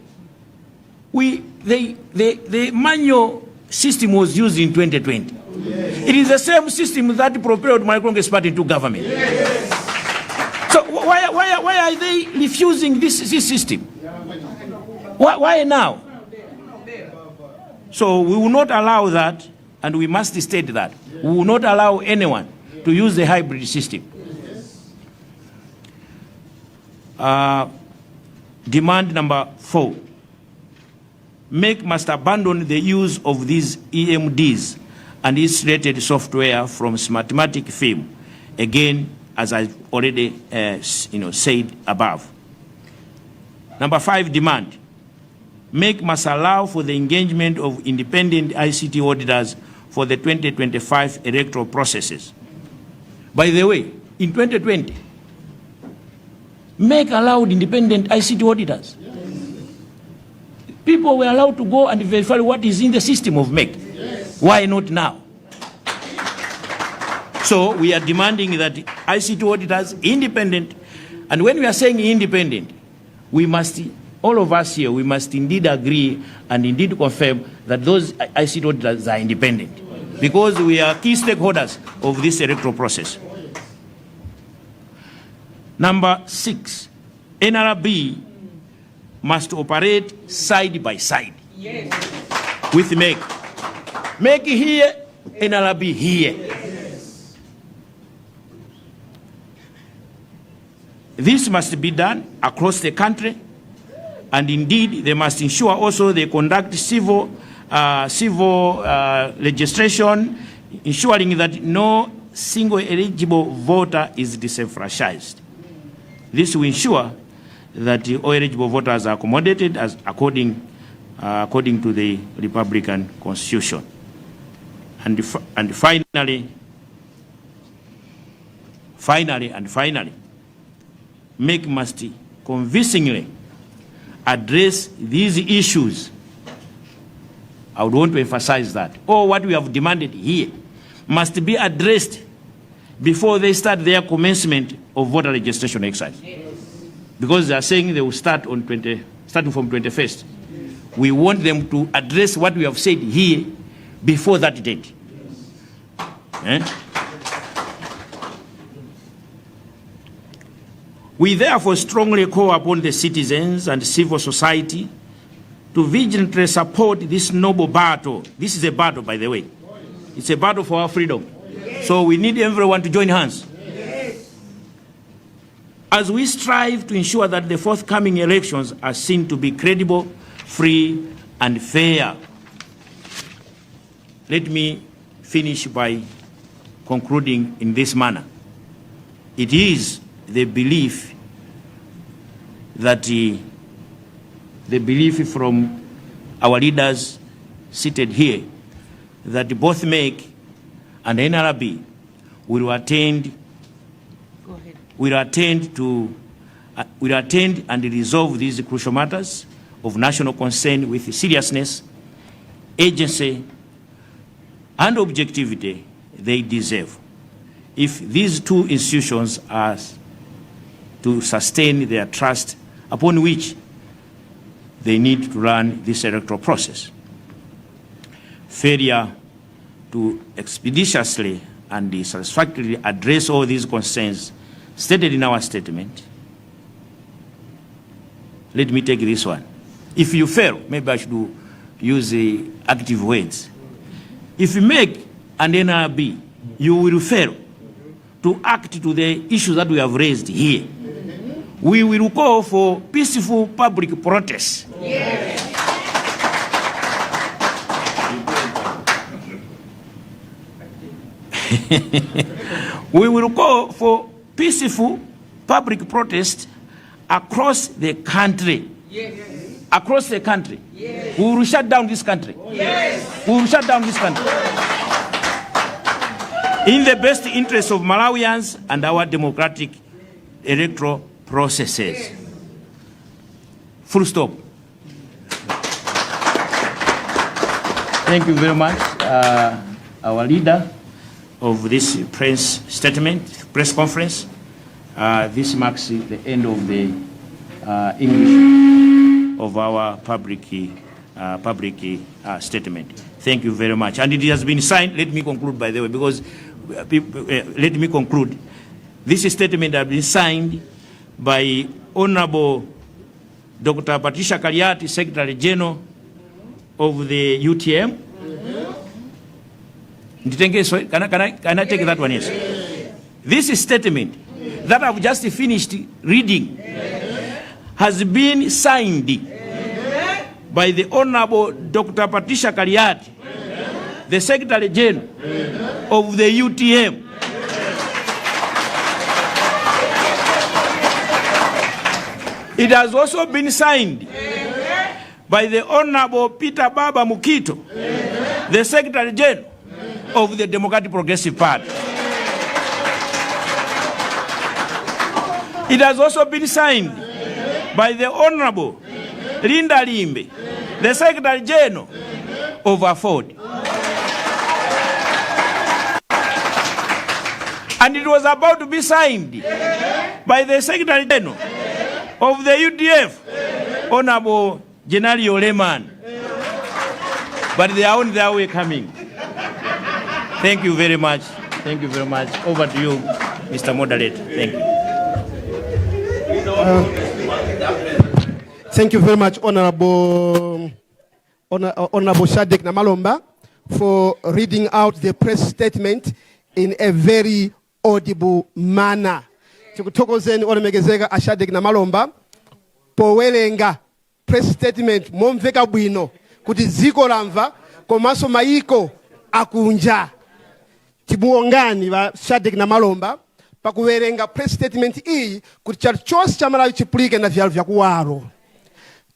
the manual system was used in 2020. Yes. It is the same system that propelled Malawi Congress Party into government. Yes. So why are they refusing this system? Why now? So we will not allow that, and we must state that. We will not allow anyone to use the hybrid system. Demand number 4. MEC must abandon the use of these EMDs and its related software from Smartmatic firm, again, as I already said above. Number 5 demand. MEC must allow for the engagement of independent ICT auditors for the 2025 electoral processes. By the way, in 2020, MEC allowed independent ICT auditors. People were allowed to go and verify what is in the system of MEC. Yes. Why not now? So we are demanding that ICT auditors, independent, and when we are saying independent, we must, all of us here, we must indeed agree and indeed confirm that those ICT auditors are independent, because we are key stakeholders of this electoral process. Number 6, NRB must operate side by side. Yes. With MEC. MEC here, NRB here. Yes. This must be done across the country, and indeed they must ensure also they conduct civil registration, ensuring that no single eligible voter is disenfranchised. This will ensure that all eligible voters are accommodated as according to the Republican Constitution. And finally, MEC must convincingly address these issues. I would want to emphasize that. All what we have demanded here must be addressed before they start their commencement of voter registration exercise. Yes. Because they are saying they will start on twenty, starting from 21st. Yes. We want them to address what we have said here before that date. Yes. We therefore strongly call upon the citizens and civil society to vigilantly support this noble battle. This is a battle, by the way. It's a battle for our freedom. So we need everyone to join hands as we strive to ensure that the forthcoming elections are seen to be credible, free, and fair. Let me finish by concluding in this manner. It is the belief that the belief from our leaders seated here that both MEC and NRB will attend and resolve these crucial matters of national concern with seriousness, urgency, and objectivity they deserve. If these two institutions are to sustain their trust upon which they need to run this electoral process. Failure to expeditiously and satisfactorily address all these concerns stated in our statement. Let me take this one. If you fail, maybe I should use the active words. If you MEC and NRB, you will fail to act to the issues that we have raised here. We will call for peaceful public protests. Yes. We will call for peaceful public protest across the country. Yes. Across the country. Yes. We will shut down this country. Yes. We will shut down this country. In the best interest of Malawians and our democratic electoral processes. Yes. Full stop. Thank you very much, our leader of this press statement, press conference. This marks the end of the English of our public statement. Thank you very much. And it has been signed. Let me conclude, by the way, because people, let me conclude. This statement has been signed by Honorable Dr. Patricia Kaliati, Secretary General of the UTM. Nditenge, can I take that one? Yes. This statement that I've just finished reading has been signed by the Honorable Dr. Patricia Kaliati, the Secretary General of the UTM. It has also been signed by the Honorable Peter Baba Mukhito, the Secretary General of the Democratic Progressive Party. It has also been signed by the Honorable Linda Limbe, the Secretary General of AFORD. And it was about to be signed by the Secretary General of the UDF, Honorable Genarino Lehman. But they are on their way coming. Thank you very much. Thank you very much. Over to you, Mr. Moderator. Thank you. Thank you very much, Honorable Shadric Namalomba, for reading out the press statement in a very audible manner. Tikuthokozeni olemekezeka a Shadric Namalomba powerenga press statement momveka bwino kuti dziko lamva komanso mayiko akunja. Timuongani va Shadric Namalomba pakuwerenga press statement iyi kuti chalo chonse cha Malawi chipulike na vyalo vyakuwalo.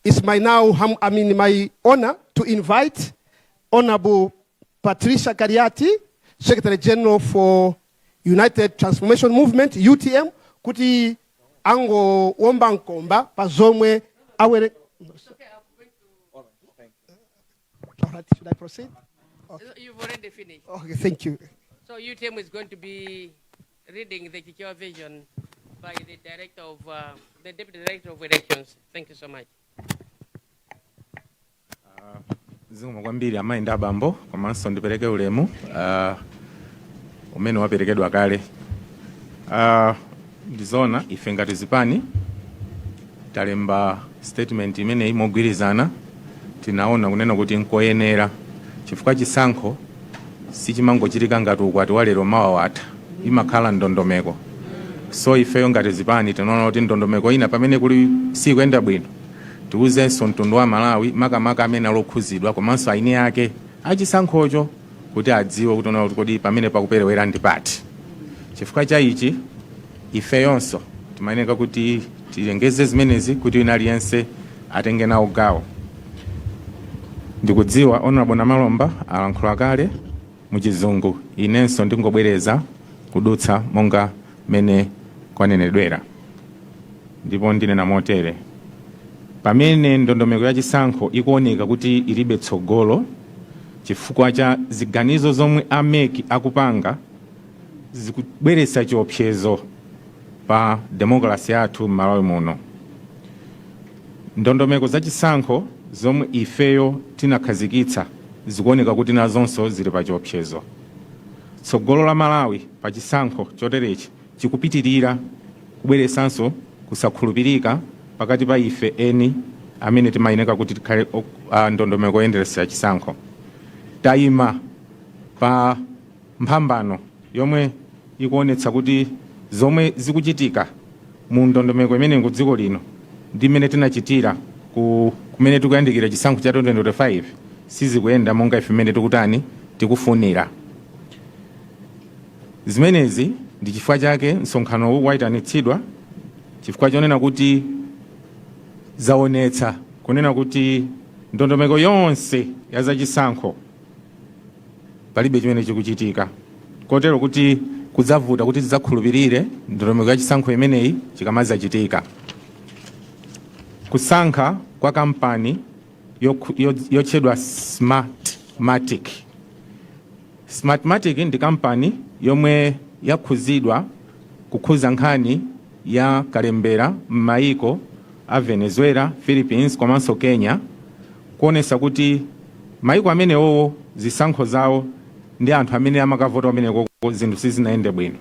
It's my now, I mean, my honor to invite Honorable Patricia Kaliati, Secretary General for United Transformation Movement, UTM, kuti angowomba mkomba pa zomwe awere. All right, should I proceed? Okay. You've already finished. Okay, thank you. So UTM is going to be reading the Chichewa version by the director of, the Deputy Director of Elections. Thank you so much. Zikomo kwambiri amayi ndi abambo, komanso ndipereke ulemu umene waperekedwa kale. Ndizoona, ife ngati zipani talemba statement imeneyi mogwirizana. Tinaona kunena kuti nkoyenera, chifukwa chisankho sichimangochitika ngati ukwati wa lero mawa watha, imakhala ndondomeko. So ifeyo ngati zipani tinaona kuti ndondomeko ina pamene kuli sikuyenda bwino, tiuzenso mtundu wa Malawi, makamaka amene alokhuzidwa komanso aini ake achisankhocho, kuti adziwe kuti ona kuti kodi pamene pakuperewera ndi pati. Chifukwa cha ichi, ifeyonso timayeneka kuti tilengeze zimenezi kuti wina aliyense atenge nawo gawo. Ndikudziwa Honorable Namalomba alankhula kale muchizungu, inenso ndingobwereza kudutsa monga mene kwanenedwera, ndipo ndinena motere: pamene ndondomeko ya chisankho ikuoneka kuti ilibe tsogolo chifukwa cha ziganizo zomwe a MEC akupanga, zikubweretsa chiopsezo pa demokrasi yathu m'Malawi muno. Ndondomeko za chisankho zomwe ifeyo tinakhazikitsa zikuoneka kuti nazonso zili pa chiopsezo. Tsogolo la Malawi pa chisankho choterechi chikupitirira kubweretsanso kusakhulupirika pakati pa ife eni amene timayeneka kuti tikhale ndondomeko yoyenderetsera chisankho. Tayima pa mphambano yomwe ikuonetsa kuti zomwe zikuchitika mu ndondomeko imene ku dziko lino ndi mmene tinachitira kumene tikuyandikira chisankho cha 2025 sizikuyenda monga ife mmene tikutani, tikufunira. Zimenezi ndi chifukwa chake msonkhanowu wayitanitsidwa, chifukwa chonena kuti zaonetsa kunena kuti ndondomeko yonse ya zachisankho palibe chimene chikuchitika, kotero kuti kudzavuta kuti tidzakhulupirire ndondomeko ya chisankho imeneyi chikamazachitika. Kusankha kwa kampani yotchedwa Smartmatic. Smartmatic ndi kampani yomwe yakhuzidwa kukhuza nkhani ya kalembera m'mayiko a Venezuela, Philippines komanso Kenya, kuonesa kuti mayiko amenewowo zisankho zawo ndi anthu amene amakavota ameneko zinthu sizinayende bwino,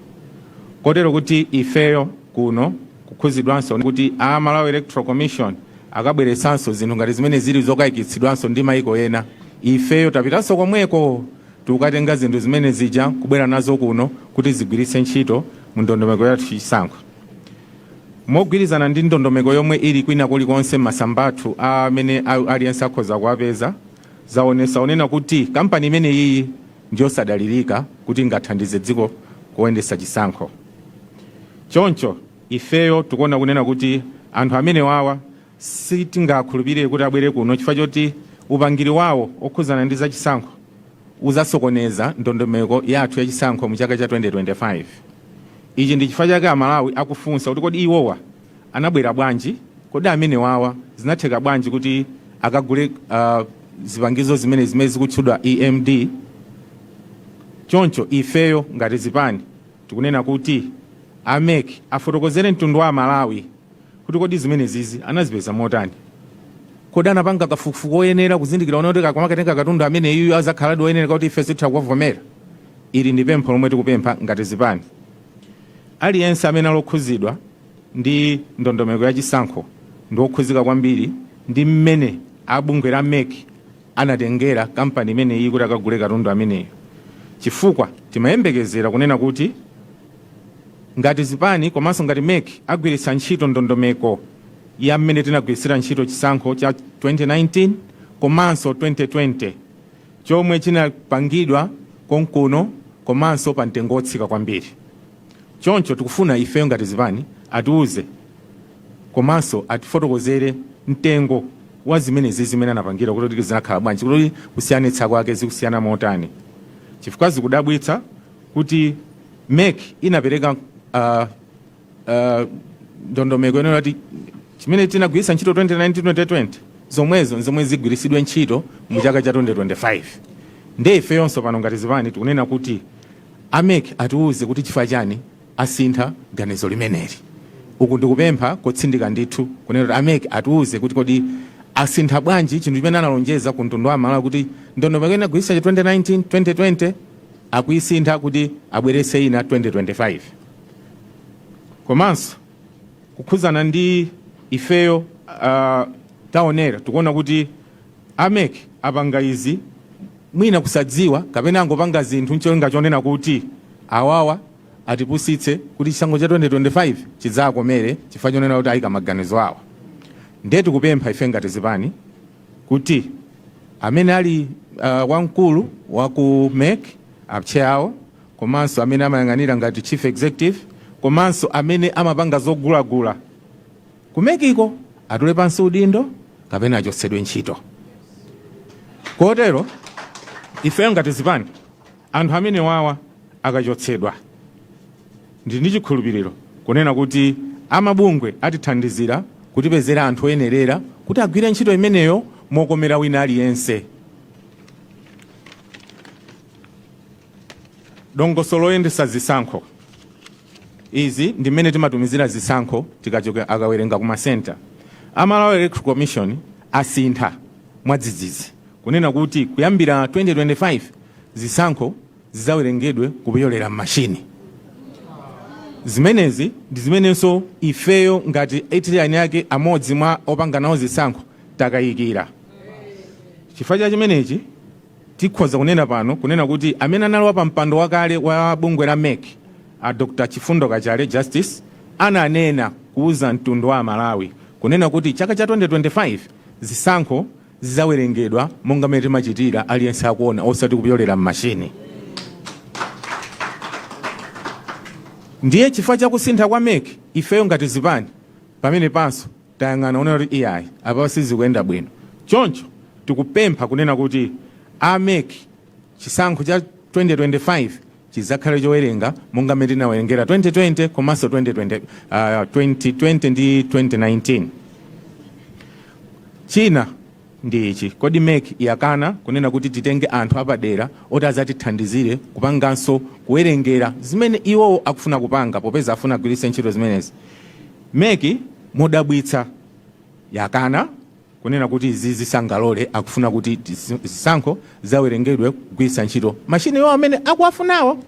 kotero kuti ifeyo kuno kukhuzidwanso kuti a Malawi Electoral Commission akabweretsanso zinthu ngati zimene zili zokayikitsidwanso ndi mayiko ena. Ifeyo tapitanso komweko, tikukatenga zinthu zimene zija kubwera nazo kuno kuti zigwiritse ntchito mu ndondomeko yathu chisankho, mogwirizana ndi ndondomeko yomwe ili kwina kulikonse m'masamba athu amene aliyense akhoza kuwapeza. Zaonesa onena kuti kampani imene iyi ndiyosadalirika kuti ingathandize dziko kuyendetsa chisankho. Choncho ifeyo tikuona kunena kuti anthu amene wawa sitingakhulupirire kuti abwere kuno, chifukwa choti upangiri wawo okhuzana ndi zachisankho uzasokoneza ndondomeko yathu yachisankho mu chaka cha 2025. Ichi ndi chifukwa chake Amalawi akufunsa kuti kodi iwowa anabwera bwanji? Kodi amene wawa zinatheka bwanji kuti akagule zipangizo zimene zikutchedwa EMD? Choncho ifeyo ngati zipani tikunena kuti a MEC afotokozere mtundu wa Amalawi kuti kodi zimene zizi anazipeza motani? Kodi anapanga kafukufuku oyenera kuzindikira ona kuti akamakatenga katundu amene iyu azakhaladi oyenera kuti ife sitha kuwavomera? Ili ndi pempho lomwe tikupempha ngati zipani. Aliyense amene alokhuzidwa ndi ndondomeko ya chisankho ndi wokhuzika kwambiri ndi mmene abungwe la MEC anatengera kampani imeneyi kuti akagule katundu ameneyo, chifukwa timayembekezera kunena kuti ngati zipani komanso ngati MEC agwiritsa ntchito ndondomeko ya mmene tinagwiritsira ntchito chisankho cha 2019 komanso 2020, chomwe chinapangidwa konkuno komanso pa mtengo wotsika kwambiri. Choncho tikufuna ifeyo ngati zipani atiuze komanso atifotokozere mtengo wa zimenezi zimene anapangira, kuti zinakhala bwanji, kuti kusiyanitsa kwake zikusiyana motani, chifukwa zikudabwitsa kuti MEC inapereka ndondomeko inena kuti chimene tinagwiritsa ntchito 2019 2020 zomwezo zomwe zigwiritsidwe ntchito mu chaka cha 2025. Ndiye ifeyonso pano ngati zipani tikunena kuti a MEC atiuze kuti chifukwa chani asintha ganizo limeneli. Uku ndikupempha kotsindika ndithu kunena kuti a MEC atiuze kuti kodi asintha bwanji chinthu chimene analonjeza ku mtundu wa Malawi, kuti ndondomeko inagwiritsa 2019 2020 akuyisintha kuti abweretse ina 2025. Komanso kukhuzana ndi ifeyo taonera, tikuona kuti a MEC apanga izi mwina kusadziwa kapena angopanga zinthu ncholinga chonena kuti awawa atipusitse kuti chisankho cha 2025 chidzakomere, chifukwa chonena kuti ayika maganizo awa. Ndiye tikupempha ife ngati zipani kuti amene ali wamkulu wa ku MEC, a chair awo, komanso amene amayang'anira ngati chief executive, komanso amene amapanga zogulagula ku MEC ko, atule pansi udindo kapena achotsedwe ntchito. Kotero ifeyo ngati zipani, anthu amene wawa akachotsedwa, ndi ndi chikhulupiriro kunena kuti amabungwe atithandizira kutipezera anthu oyenerera kuti agwire ntchito imeneyo mokomera wina aliyense. Dongosolo loyendesa zisankho, izi ndi mmene timatumizira zisankho tikachoka akawerenga ku masenta. A Malawi Electoral Commission asintha mwadzidzidzi kunena kuti kuyambira 2025 zisankho zidzawerengedwe kupyolera m'mashini. Zimenezi ndi zimenenso ifeyo ngati eni ake amodzi mwa opanga nawo zisankho takayikira. Chifukwa cha chimenechi, tikhoza kunena pano kunena kuti amene analowa pa mpando wakale wa bungwe la MEC, a Dr Chifundo Kachale Justice, ananena kuuza mtundu wa Amalawi kunena kuti chaka cha 2025 zisankho zidzawerengedwa monga mmene timachitira aliyense akuona, osati kupyolera m'mashini. Ndiye chifukwa cha kusintha kwa MEC, ifeyo ngati zipani pamene panso tayang'ana kunena kuti iyayi, apa sizikuyenda bwino. Choncho tikupempha kunena kuti a MEC, chisankho cha 2025 chizakhale chowerenga monga mmene tinawerengera 2020 komanso 2020, 2020 ndi 2019. China ndi ichi: kodi MEC yakana kunena kuti titenge anthu apadera oti azatithandizire kupanganso kuwerengera zimene iwowo akufuna kupanga, popeza afuna agwiritse ntchito zimenezi? MEC modabwitsa yakana kunena kuti izi zisangalole, akufuna kuti zisankho zawerengedwe kugwiritsa ntchito mashini iwo amene akuwafunawo.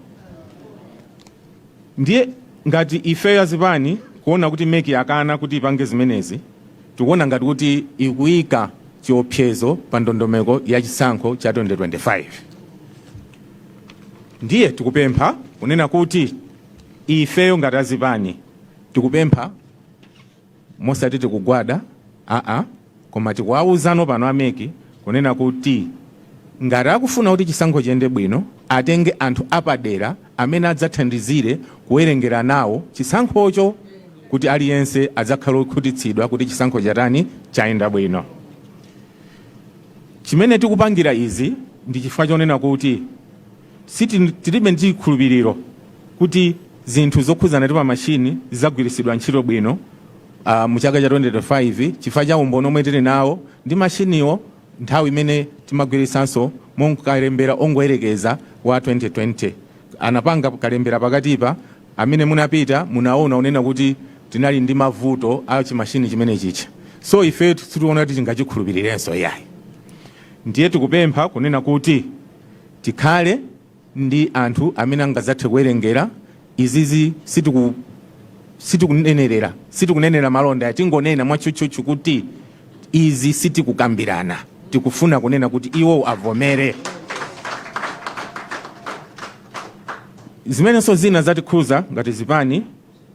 Ndiye ngati ifeyo azipani kuona kuti MEC yakana kuti ipange zimenezi, tikuona ngati kuti ikuyika chiopsezo pa ndondomeko ya chisankho cha 2025. Ndiye tikupempha kunena kuti ifeyo ngati azipani tikupempha, mosati tikugwada aa, koma tikuwawuzano pano a MEC kunena kuti ngati akufuna kuti chisankho chiyende bwino, atenge anthu apadera amene adzathandizire kuwerengera nawo chisankhocho, kuti aliyense adzakhale okhutitsidwa kuti chisankho chatani, chayenda bwino. Chimene tikupangira izi ndi chifukwa chonena kuti tilibe ndi chikhulupiriro kuti zinthu zokhuzana ndi pamashini zidzagwiritsidwa ntchito bwino mu chaka cha 2025, chifukwa cha umboni omwe tili nawo ndi mashiniwo nthawi imene timagwiritsanso monkalembera ongoyerekeza wa 2020. Anapanga kalembera pakatipa, amene munapita munaona unena kuti tinali ndi mavuto a chimashini chimene chicha. So ife sitiona kuti tingachikhulupirirenso iyayi. Ndiye tikupempha kunena kuti tikhale ndi anthu amene angadzathe kuwerengera izizi. Sitikunenera malonda, tingonena mwatchutchutchu kuti izi sitikukambirana, tikufuna kunena kuti iwo avomere. Zimenenso zina zatikhuza ngati zipani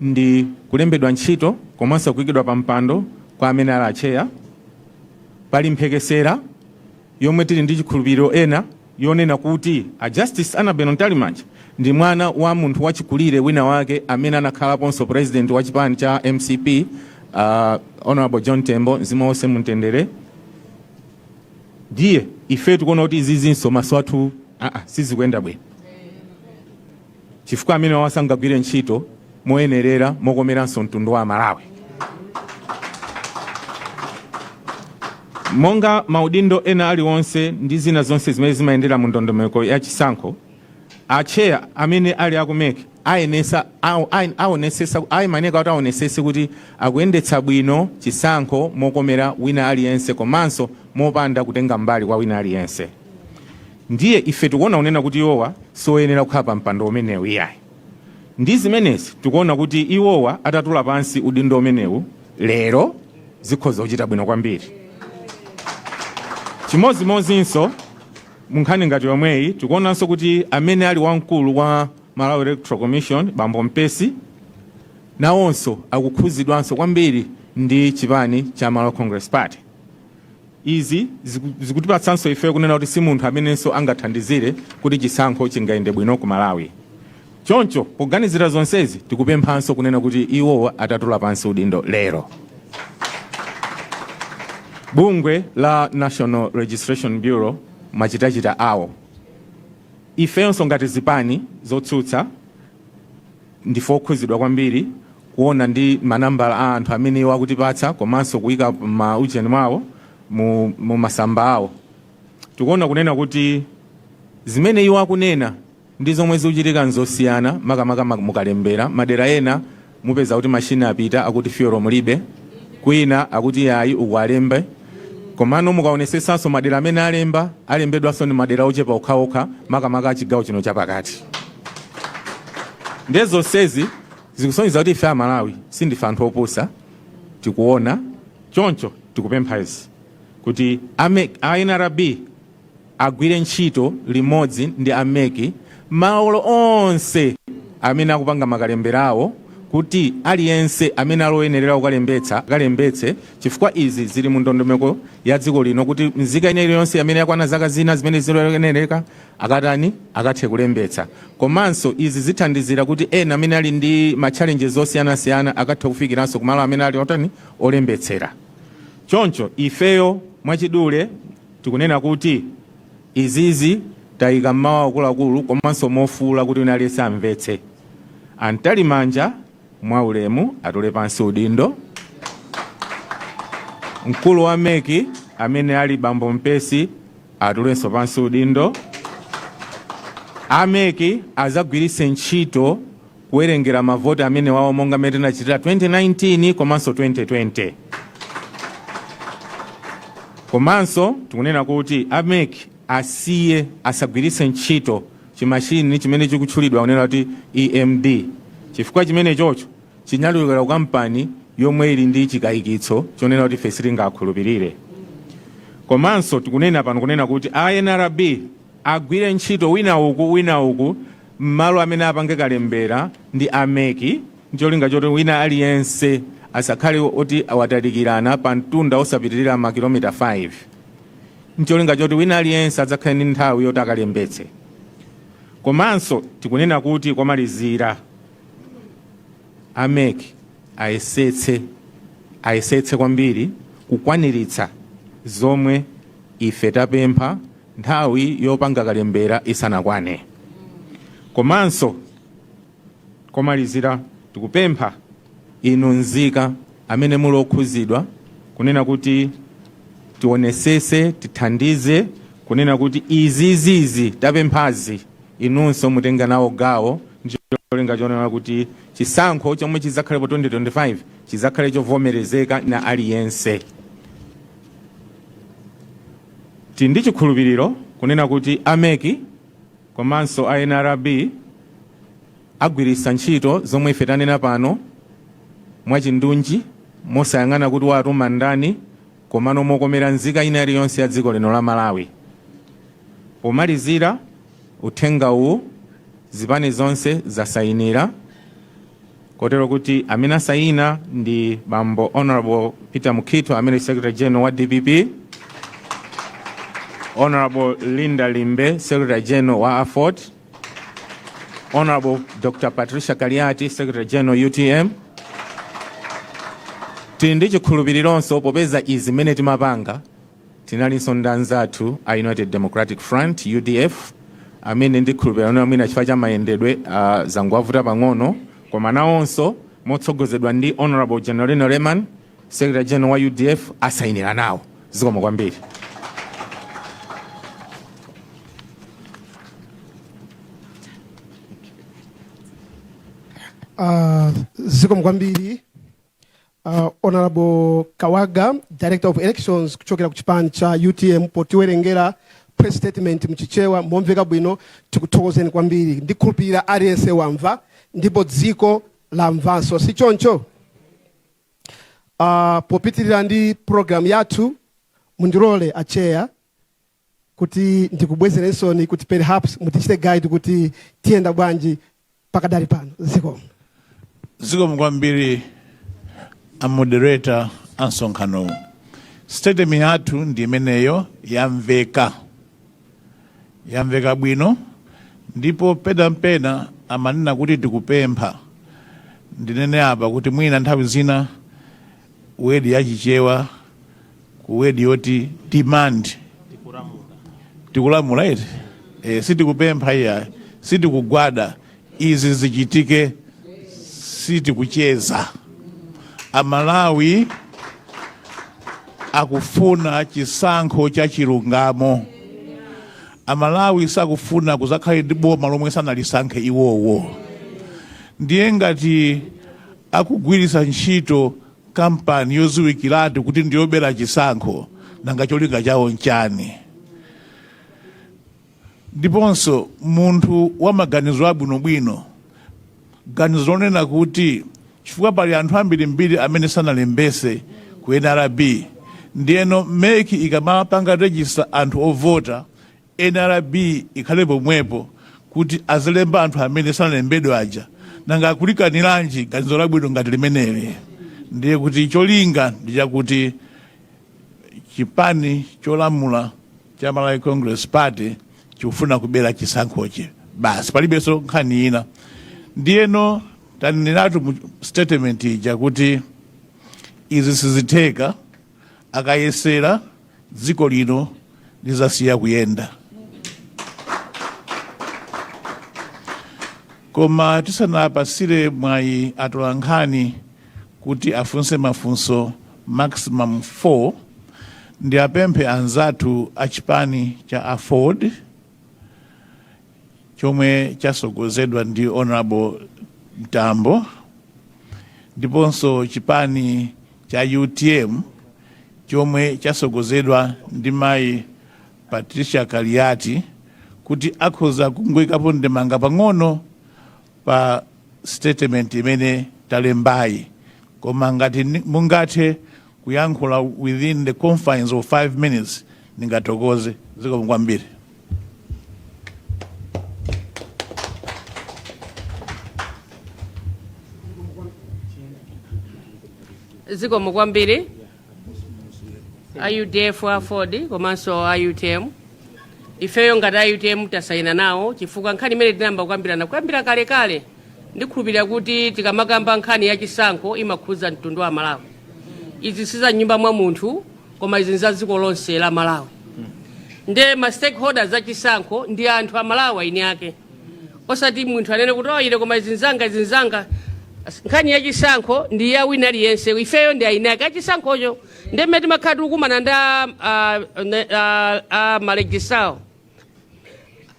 ndi kulembedwa ntchito komanso kuyikidwa pa mpando kwa amene ali acheya. Pali mphekesera yomwe tili ndi chikhulupiriro ena yonena kuti a Justice Annabel Mtalimanja ndi mwana wa munthu wachikulire wina wake amene anakhalaponso president wa chipani cha MCP, Honorable John Tembo, mzimu wonse mumtendere. Ndiye ife tikuona kuti izizinso maso athu sizikuyenda bwino, chifukwa amene wasangagwire ntchito moyenerera mokomeranso mtundu wa Malawi. Monga maudindo ena aliwonse ndi zina zonse zimene zimayendera mu ndondomeko ya chisankho, acheya amene ali aku MEC ayenesa aonesesa, ayimaneka kuti aonesese kuti akuyendetsa bwino chisankho mokomera wina aliyense komanso mopanda kutenga mbali kwa wina aliyense. Ndiye ife tikuona kunena kuti iwowa soyenera kukhala pa mpando umenewu iyayi. Ndi zimenezi tikuona kuti iwowa atatula pansi udindo umenewu lero zikhoza kuchita bwino kwambiri. Chimodzimodzinso munkhani ngati yomweyi, tikuonanso kuti amene ali wamkulu wa Malawi Electoral Commission, bambo Mpesi, nawonso akukhuzidwanso kwambiri ndi chipani cha Malawi Congress Party. Izi zikutipatsanso ife kunena kuti si munthu amenenso angathandizire kuti chisankho chingayende bwino ku Malawi. Choncho poganizira zonsezi, tikupemphanso kunena kuti iwowa atatula pansi udindo lero. Bungwe la National Registration Bureau, machitachita awo, ifenso ngati zipani zotsutsa ndife okhuzidwa kwambiri kuona ndi manambala a anthu amene iwo akutipatsa komanso kuyika ma ujeni mwawo mu masamba awo. Tikuona kunena kuti zimene iwo akunena ndi zomwe zikuchitika nzosiyana, makamaka mukalembera madera ena mupeza kuti mashini apita, akuti fuel mulibe, kwina akuti yayi, uku alembe. Komano mukaonesesanso madera amene alemba, alembedwanso ndi madera ochepa okhaokha, makamaka a chigawo chino chapakati. Ndiye zonsezi zikusonyeza kuti ife Amalawi sindife anthu opusa, tikuona. Choncho tikupempha izi kuti a NRB agwire ntchito limodzi ndi a MEC malo onse amene akupanga makalembera awo, kuti aliyense amene aloyenerera kukalembetsa akalembetse, chifukwa izi zili mu ndondomeko ya dziko lino kuti nzika ina iliyonse amene yakwana zaka zina zimene ziloyenereka akatani, akathe kulembetsa. Komanso izi zithandizira kuti ena amene ali ndi ma challenges osiyanasiyana akathe kufikiranso kumalo amene ali otani, olembetsera. Choncho ifeyo mwachidule tikunena kuti izizi tayika mmawu akuluakulu komanso mofuula kuti wina aliyense amvetse. A Mtalimanja mwaulemu atule pansi udindo. Mkulu wa MEC amene ali bambo Mpesi atulenso pansi udindo. A MEC azagwiritse ntchito kuwerengera mavoti amene wawo monga mmene tinachitira 2019 komanso 2020. Komanso tikunena kuti a MEC asiye, asagwiritse ntchito chimashini chimene chikutchulidwa kunena kuti EMD, chifukwa chimene chocho chinachokera ku kampani yomwe ili ndi chikayikitso chonena kuti ife sitingakhulupirire. Komanso tikunena pano kunena kuti a NRB agwire ntchito wina uku, wina uku, mmalo amene apange kalembera ndi a MEC, ncholinga choti wina aliyense asakhale oti watalikirana pa mtunda osapitirira makilomita 5, ncholinga choti wina aliyense adzakhale ndi nthawi yoti akalembetse. Komanso tikunena kuti komalizira, a MEC ayesetse kwambiri kukwaniritsa zomwe ife tapempha nthawi yopanga kalembera isanakwane. Komanso komalizira, tikupempha inu nzika amene muli okhuzidwa kunena kuti tionesese, tithandize kunena kuti izizizi tapemphazi inunso mutenga nawo gawo, ndicholinga chonena kuti chisankho chomwe chidzakhalepo 2025 chizakhale chovomerezeka na aliyense. Tili ndi chikhulupiriro kunena kuti a MEC komanso a NRB agwiritsa ntchito zomwe ife tanena pano mwachindunji, mosayang'ana kuti watuma ndani, komano mokomera nzika ina iliyonse ya dziko lino la Malawi. Pomalizira, uthenga uwu zipani zonse zasayinira, kotero kuti amene asayina ndi bambo Honorable Peter Mukhito amene Secretary General wa DPP, Honorable Linda Limbe, Secretary General wa AFORD, Honorable Dr Patricia Kaliati, Secretary General UTM. Tili ndi chikhulupirironso popeza izi mmene timapanga tinalinso ndi anzathu a United Democratic Front, UDF, amene ndikhulupirira mwina chifukwa cha mayendedwe zangowavuta pang'ono, koma nawonso motsogozedwa ndi Honorable Generalino Lehman, Secretary General wa UDF, asayinira nawo. Zikomo kwambiri. Zikomo kwambiri, Honorable Kawaga, Director of Elections kuchokera ku chipani cha UTM, potiwerengera press statement mchichewa momveka bwino. Tikuthokozeni kwambiri. Ndikhulupirira aliyense wamva. Ndipo dziko lamvanso, si choncho? Popitirira ndi program yathu, mundilole a chair kuti ndikubwezerensoni kuti perhaps mutichite guide kuti tiyenda bwanji pakadali pano. Zikomo. Zikomo kwambiri a moderator a msonkhanowu. Statement yathu ndi imeneyo, yamveka, yamveka bwino. Ndipo penampena amanena kuti tikupempha. Ndinene apa kuti mwina nthawi zina word yachichewa ku word yoti demand, tikulamula iti, sitikupempha iya, sitikugwada. Izi zichitike, sitikucheza. Amalawi akufuna chisankho cha chilungamo. Amalawi sakufuna kuzakhale ndi boma lomwe sanalisankhe iwowo. Ndiye ngati akugwiritsa ntchito kampani yodziwikiratu kuti ndiyobera chisankho, nanga cholinga chawo nchani? Ndiponso munthu wa maganizo abwinobwino, ganizo lonena kuti chifukwa pali anthu ambirimbiri amene sanalembese ku NRB, ndiyeno MEC ikamapanga register anthu ovota, NRB ikhale pomwepo kuti azilemba anthu amene sanalembedwe aja, nanga akulikaniranji ganizo labwino ngati limeneli? Ndiye kuti cholinga ndi chakuti chipani cholamula cha Malawi Congress Party chikufuna kubera chisankhochi basi, palibenso nkhani ina. Ndiyeno taneneratu mu statement ija kuti izi sizitheka. Akayesera, dziko lino lizasiya kuyenda. Koma tisanapasire mwayi atolankhani kuti afunse mafunso maximum 4, ndi apemphe anzathu a chipani cha AFORD chomwe chasogozedwa ndi Honorable Mtambo, ndiponso chipani cha UTM chomwe chasogozedwa ndi mayi Patricia Kaliati, kuti akhoza kungoyikapo ndemanga pang'ono pa statement imene talembayi. Koma ngati mungathe kuyankhula within the confines of 5 minutes, ndingathokoze. Zikomo kwambiri. Zikomo kwambiri a UDF, AFORD komanso a UTM. Ifeyo ngati a UTM tasayina nawo, chifukwa nkhani imene tinayamba kukambirana kuyambira kalekale, ndikhulupirira kuti tikamakamba nkhani ya chisankho imakhudza mtundu wa Malawi. Izi si za nyumba mwa munthu, koma izi za dziko lonse la Malawi. Nde ma stakeholders a chisankho ndi anthu a Malawi eni ake, osati munthu anene kuti, "Oh, ine koma izi nzanga, izi nzanga." Nkhani ya chisankho ndi ya wina aliyense. Ifeyo ndi eni ake achisankhocho. Ndi mmene timakhala tikukumana ndi a ma registrar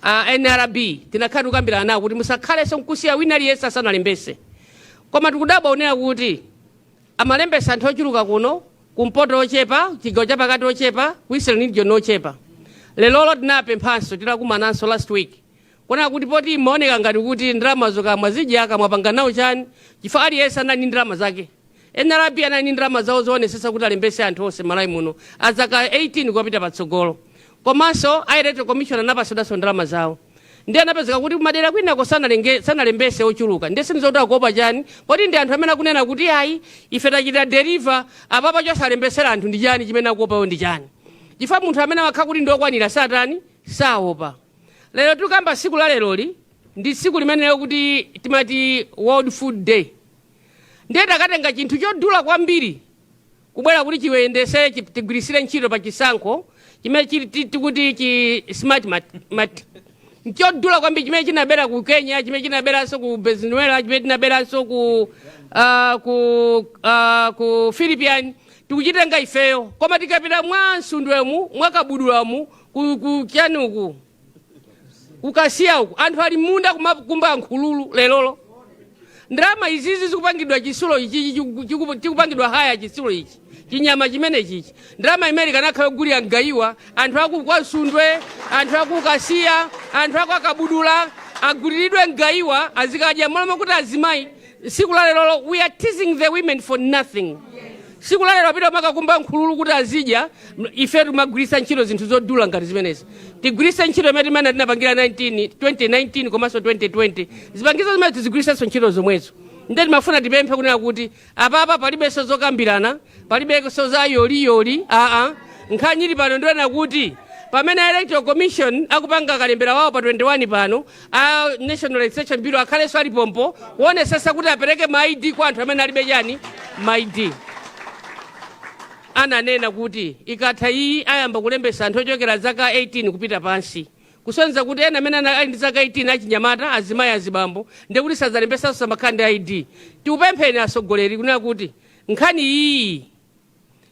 a NRB, tinakhala tikukambirana nawo kuti musakhalenso nkusiya wina aliyense asanalembese. Koma tikudabwa onera kuti amalembesa anthu ochuluka kuno, kumpoto ochepa, chigawo chapakati ochepa, ku Eastern Region ochepa. Lelolo tinapemphanso, tinakumananso last week, kuona kuti poti imaoneka ngati kuti ndalamazo kamwa zidya kamwapanga nawo chani, chifukwa aliyense anali ndi ndalama zake. NRB anali ndi ndalama zawo zoonesesa kuti alembese anthu onse Malawi muno azaka 18 kupita patsogolo, komanso a Electoral Commission anapasidwanso ndalama zawo. Ndi anapezeka kuti kumadera kwinako sanalembese ochuluka. Ndiye sindizokuti akuopa chani, poti ndi anthu amene akunena kuti ayi, ife tachita deliver apapa. Chosalembesera anthu ndi chani? Chimene akuopayo ndi chani? Chifukwa munthu amene amakhala kuti ndiokwanira satani saopa. Lero tikamba tsiku la leroli ndi tsiku limenelo kuti timati World Food Day. Ndiye takatenga chinthu chodula kwambiri kubwera kuti chiweyendese, tigwirisire ntchito pa chisankho chimene chili tikuti chi smart mat nchodula kwambiri, chimene chinabera ku Kenya, chimene chinaberanso ku Venezuela, chimene chinaberanso ku Philippines, tikuchitenga ifeyo. Koma tikapita mwa Msundwemu, mwa Kabudulamu, ku chanuku, kukasiya uku, anthu ali munda kumakumba nkhululu lelolo. Ndalama izizi zikupangidwa chisulo ichi, chikupangidwa haya chisulo ichi, chinyama chimene chichi, ndalama imene ikanakhala yogulira mgayiwa anthu aku kwa Msundwe, anthu aku Kasiya, anthu aku Akabudula, Aguliridwe mgayiwa azikadya m'malo mokuti azimayi tsiku la lerolo. We are teasing the women for nothing. Tsiku la lero apita makakumba nkhululu kuti azidya. Ife timagwiritsa ntchito zinthu zodula ngati zimenezi. Tigwiritse ntchito imene timene tinapangira 19 2019 komanso 2020. Zipangizo zimene tizigwiritsenso ntchito zomwezo. Nde timafuna tipemphe kunena kuti apapa palibenso zokambirana, palibenso za yoliyoli, aa. Nkhani ili pano ndiyonena kuti pamene Electoral Commission akupanga kalembera wawo pa 21 pano, a National Registration Bureau akhalenso alipompo kuonesesa kuti apereke ma ID kwa anthu amene alibe chani, ma ID. Ananena kuti ikatha iyi ayamba kulembesa anthu ochokera zaka 18 kupita pansi, kusonyeza kuti ena amene ali ndi zaka 18, achinyamata, azimayi, azibambo, ndekuti sadzalembesanso, samakhala ndi ID. Tikupempheni atsogoleri kunena kuti nkhani iyi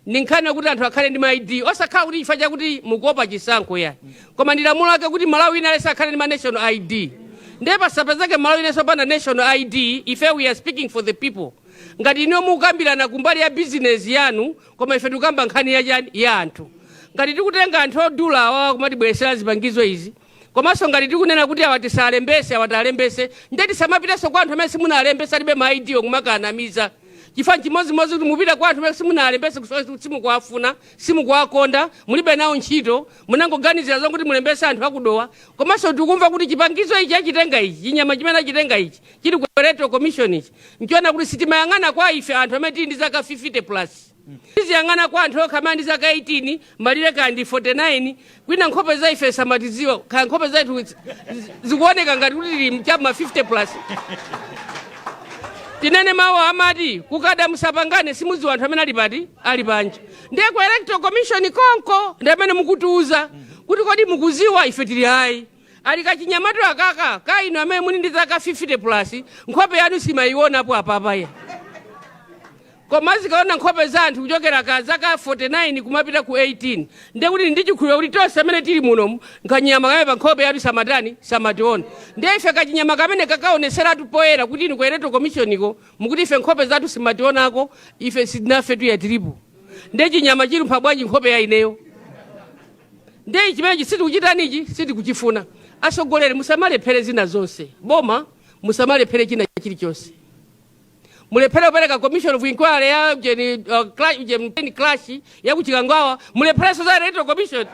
ndi nkhani yakuti anthu akhale ndi ma ID, osakhala kuti chifukwa chakuti mukuopa chisankho yani, koma ndi lamulo lake kuti Malawi ina aliyense akhale ndi ma national ID. Ndiye pasapezeke Malawi inenso opanda national ID. Ife we are speaking for the people. Ngati inuyo mukukambirana kumbali ya bizinesi yanu, koma ife tikukamba nkhani yachani, ya anthu. Ngati tikutenga anthu odula awawa kumatibweresera zipangizo izi, komanso ngati tikunena kuti awa tisalembese, awa talembese, ndiye tisamapitenso kwa anthu amene simunalembese, alibe ma ID, kumakanamiza, chifukwa chimodzimodzi kuti mupita kwa anthu amene simunalembese kuti simukuwafuna, simukuwakonda, mulibe nawo ntchito, munangoganizira zokuti mulembese anthu akudowa. Komanso tikumva kuti chipangizo ichi achitenga ichi, chinyama chimene achitenga ichi chili ku Electoral Commission ichi, nchiona kuti sitimayang'ana kwa ife anthu amene tili ndi zaka 50 plus, tiziyang'ana kwa anthu okha amene ndi zaka 18 malire kandi 49. Kwina nkhope za ife samatiziwa, kaya nkhope zathu zikuoneka ngati kuti tili chama 50 plus. Tinene mawu amati kukada musapangane, simudziwa anthu amene ali pati, ali panja. Ndiye ku Electoral Commission konko ndi amene mukutiuza kuti kodi mukuziwa ife tili ayi, ali kachinyamata akaka ka inu amene muli ndi zaka 50 plus, nkhope yanu simayionapo apapaya, koma zikaona nkhope za anthu kuchokera ka zaka 49 kumapita ku 18, ndiye kuti ndi chikhulupiriro kuti tonse amene tili munomu kanyama kamene pa nkhope yathu samatani, samationa. Ndiye ife kachinyama kamene kakaoneseratu poyera kuti inu ku Electoral Commission iko mukuti ife nkhope zathu simationako, ife sitinafe, tuya tilipo. Ndiye chinyama chilumpha bwanji nkhope ya ineyo? Ndiye chimenechi sitikuchitanichi, sitikuchifuna. Asogoleri, musamalephere zina zonse. Boma, musamalephere china chilichonse. Mulephere kupereka commission of inquiry ya jeni, jeni crash ya kuchikangawa, mulepherenso za Electoral Commission?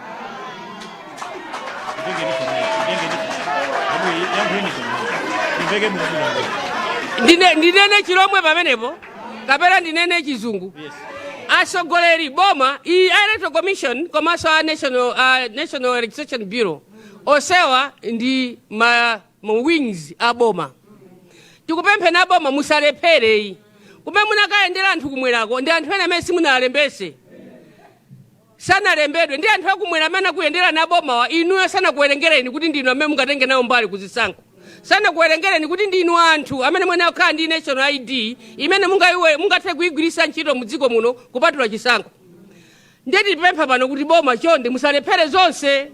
Ndinene Chilomwe pamenepo kapena ndinene Chizungu? Asogoleri, boma iyi, a Electoral Commission komanso a National Registration Bureau, osewa ndi ma wings a boma. Tikupempheni aboma, musalephere. Kumene munakayendera anthu kumwerako ndi anthu ena amene simunalembese, sanalembedwe. Ndi anthu akumwera amene akuyendera na bomawa, inuyo sanakuwerengereni kuti ndinu amene mungatenge nawo mbali kuzisankho, sanakuwerengereni kuti ndinu anthu amene mwene akhala ndi national ID imene mungathe kuyigwiritsa ntchito mu dziko muno kupatula chisankho. Ndiye tipempha pano kuti boma, chonde, musalephere zonse.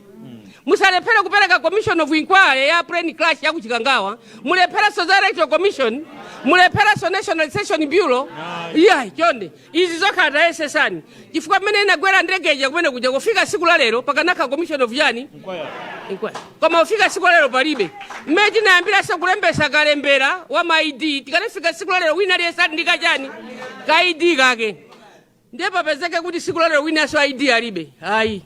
Musalephere kupereka commission of inquiry ya plane crash ya kuchikangawa, mulepherenso za Electoral Commission, mulepherenso National Registration Bureau? Iya, chonde, izi zokhala tayesesani, chifukwa pamene inagwera ndegeja kumene kuja kufika siku la lero pakanakha commission of yani, inquiry, koma kufika siku la lero palibe. Mmene tinayambiranso kulembesa kalembera wa ma ID, tikanafika siku la lero wina aliyense ali ndi kachani, ka ID kake. Ndiye papezeke kuti siku la lero winanso ID alibe? Ayi,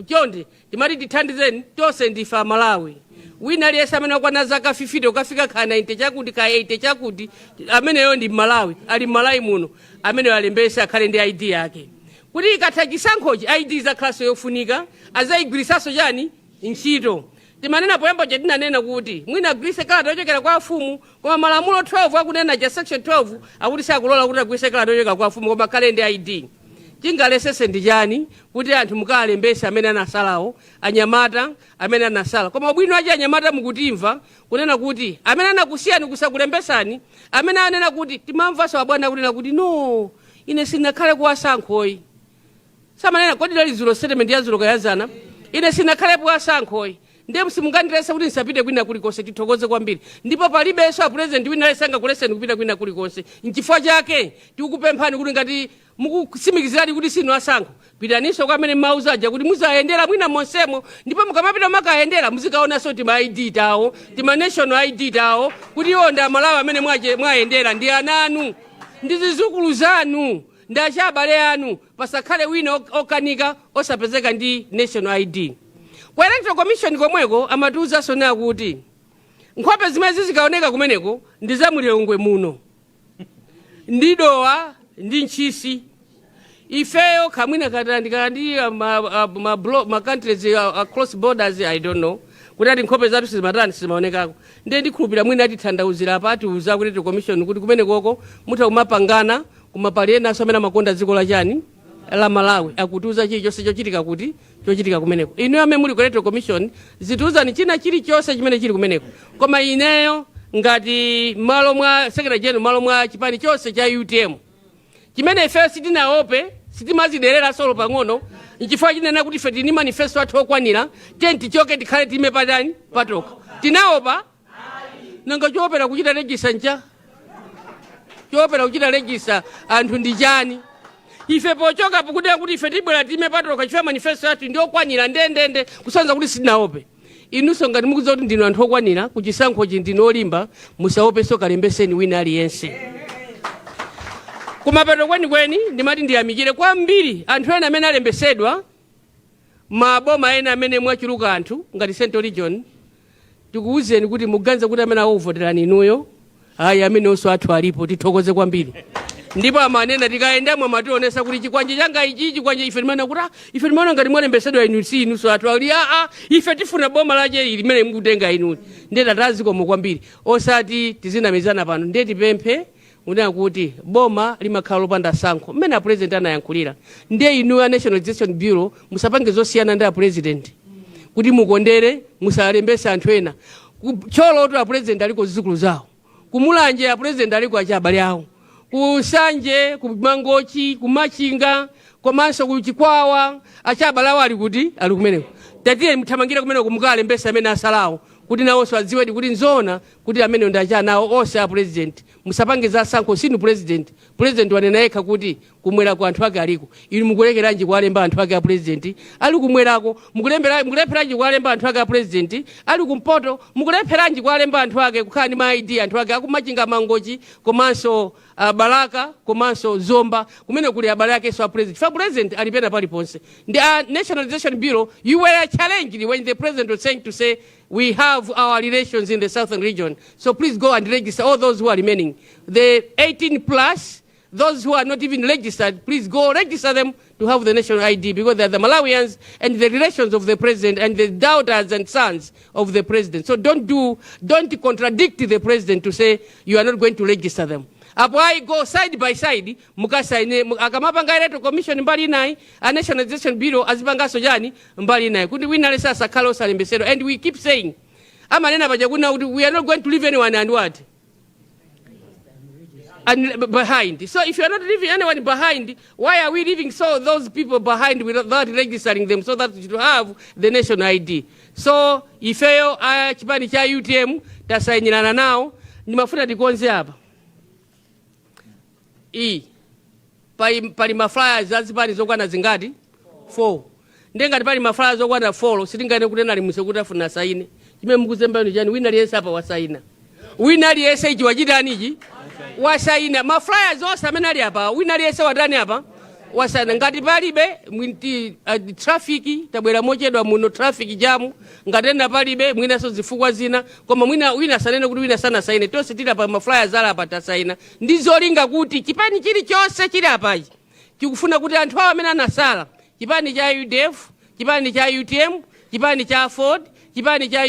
chonde, timati tithandizeni. Tonse ndife Amalawi. Wina aliyense amene akwana zaka 50 ukafika ka 90 chakuti, ka 80 chakuti, ameneyo ndi Mmalawi, ali Mmalawi muno, ameneyo alembese, akhale ndi ID yake, kuti ikatha chisankhochi ID izakhalanso yofunika, azayigwirisanso chani, ntchito. Timanena poyamba chatinanena kuti mwina agwiritse kalata yochokera kwa afumu, koma malamulo 12 akunena cha section 12 akuti sakulola kuti agwiritse kalata yochokera kwa afumu, koma akhale ndi ID. Chingalesese ndi chani kuti anthu mukalembese amene anasalawo, anyamata amene anasala? Koma ubwino wache anyamata mukutimva kunena kuti amene anakusiyani kusakulembesani, amene anena kuti timamvanso abwana akunena kuti, "No, ine sinakhale kuwasankhoyi." Samanena kodi? Lali zulo, statement ya zulo kayazana, "Ine sinakhalepo wasankhoyi." Ndiye simungandilese kuti ndisapite kwina kulikonse. Tithokoze kwambiri. Ndipo palibenso a President wina aliyense angakuleseni kupita kwina kulikonse. Nchifukwa chake tikukupemphani kuti ngati mukutsimikiziradi kuti sinu asankho, pitaninso kwa amene mmauza aja kuti muzayendera mwina monsemo, ndipo mukamapita mumakayendera muzikaonanso tima ID tawo, tima national ID tawo, kuti iwo ndi Amalawi amene mwayendera, ndi ana anu, ndi zizukulu zanu, ndi achabale anu. Pasakhale wina okanika osapezeka ndi national ID. Ku Electoral Commission komweko amatiuzanso nawo kuti nkhope zimene zizikaoneka kumeneko ndi za muLilongwe muno, ndi Dowa ndi Ntchisi. Ifeyo kamwina katandikala ndi ma countries across borders, I don't know kuti ati nkhope zathu sizimatani, sizimaonekako. Ndiye ndikhulupirira mwina atithandauzira apa, atiuza kuti Electoral Commission kuti kumene koko mutha kumapangana, koma pali enanso amene amakonda dziko la chani, la Malawi, akutiuza chilichonse chochitika kuti chochitika kumeneko. Inu amene muli ku Electoral Commission, zitiuzani china chilichonse chimene chili kumeneko. Koma ineyo ngati malo mwa secretary general, malo mwa chipani chonse cha UTM, chimene ifeyo sitinaope, sitimaziderera solo pang'ono, nchifukwa chinena kuti ife tili ndi manifesto athu okwanira. Tiye tichoke, tikhale time patani patoka. Tinaopa? Nanga choopera kuchita register ncha choopera kuchita register anthu ndi chani? Ife pochoka pokudera kuti ife tibwera time patoka chifukwa manifesto athu ndi okwanira ndendende, kusonyeza kuti sitinaope. Inunso ngati mukudziwa kuti ndinu anthu okwanira kuchisankhochi, ndinu olimba, musaopenso, kalembeseni wina aliyense. Kumapeto kwenikweni ndimati ndiyamikire kwambiri anthu ena amene alembesedwa maboma ena amene mwachuluka anthu ngati Central Region. Tikuwuzeni kuti muganize kuti amene akuvoterani inuyo, ayi, amenenso athu alipo. Tithokoze kwambiri. Ndipo amanena tikayendamo amationesa kuti chikwanje changa ichi, chikwanje. Ife timaona kuti, ah, ife timaona ngati mwalembesedwa inu, si inunso athu ali. Aa, ife tifuna boma lache ili limene mukutenga inuli. Ndiye tatazikomo kwambiri, osati tizinamizana pano. Ndiye tipemphe kunena kuti boma limakhala lopanda sankho mmene a President anayankhulira. Ndiye inu a National Registration Bureau musapange zosiyana ndi a President kuti mukondere, musalembese anthu ena. Thyolotu a President aliko zizukulu zawo, kumulanje a President aliko achabale awo, ku Nsanje, ku Mangochi, ku Machinga komanso ku Chikwawa achabale awo ali kuti? Ali kumeneko. Tatiye muthamangire kumeneko mukalembese amene asalawo kuti nawonso adziwedi kuti nzoona kuti amene ndi achana awo onse a President. Musapange za sankho, sinu President. President wanena yekha kuti kumwerako anthu ake aliko. Inu mukulekeranji kuwalemba anthu ake a President ali kumwerako? Mukulepheranji kuwalemba anthu ake a President ali kumpoto? Mukulepheranji kuwalemba anthu ake kukhala ndi ma ID anthu ake akuMachinga, Mangochi komanso Balaka komanso Zomba, kumene kuli abale akenso a President? Fa President ali pena paliponse. Ndi a National Registration Bureau, you were challenged when the President was saying to say we have our relations in the southern region, so please go and register all those who are remaining, the 18 plus, those who are not even registered. Please go register them to have the national ID, because they are the Malawians and the relations of the President and the daughters and sons of the President. So don't contradict the President to say you are not going to register them. Apo I go side by side, mukasaine akamapanga Electoral Commission mbali inayi, a National Registration Bureau azipanganso chani mbali inayi, kuti wina aliyense asakhale osalembesedwa. And we keep saying, amanena paja kuna kuti we are not going to leave anyone and what? And behind. So if you are not leaving anyone behind, why are we leaving so those people behind without registering them so that we should have the national ID? So ifeyo a chipani cha UTM tasayinirana nawo. Ndimafuna tikonze apa. E pali ma flyers azipani zokwana zingati? 4. Ndiye ngati pali ma flyers okwana 4, sitingane kuti ena alimuse kuti afuna asaine. Chimene mukuzemba chani? Wina aliyense apa wasaina. Wina aliyense ichi wachitani? Ichi wasaina. Ma flyers onse amene ali apa, wina aliyense watani apa? Wasaina. Ngati palibe traffic, tabwera mochedwa muno, traffic jam, ngati ena palibe, mwinanso zifukwa zina, koma mwina wina asanene kuti wina sanasaine. Tonse tili apa, ma flyers ali apa, tasaina ndi zolinga kuti chipani chilichonse chili apachi chikufuna kuti anthu awo amene anasala, chipani cha UDF, chipani cha UTM, chipani cha Ford, chipani cha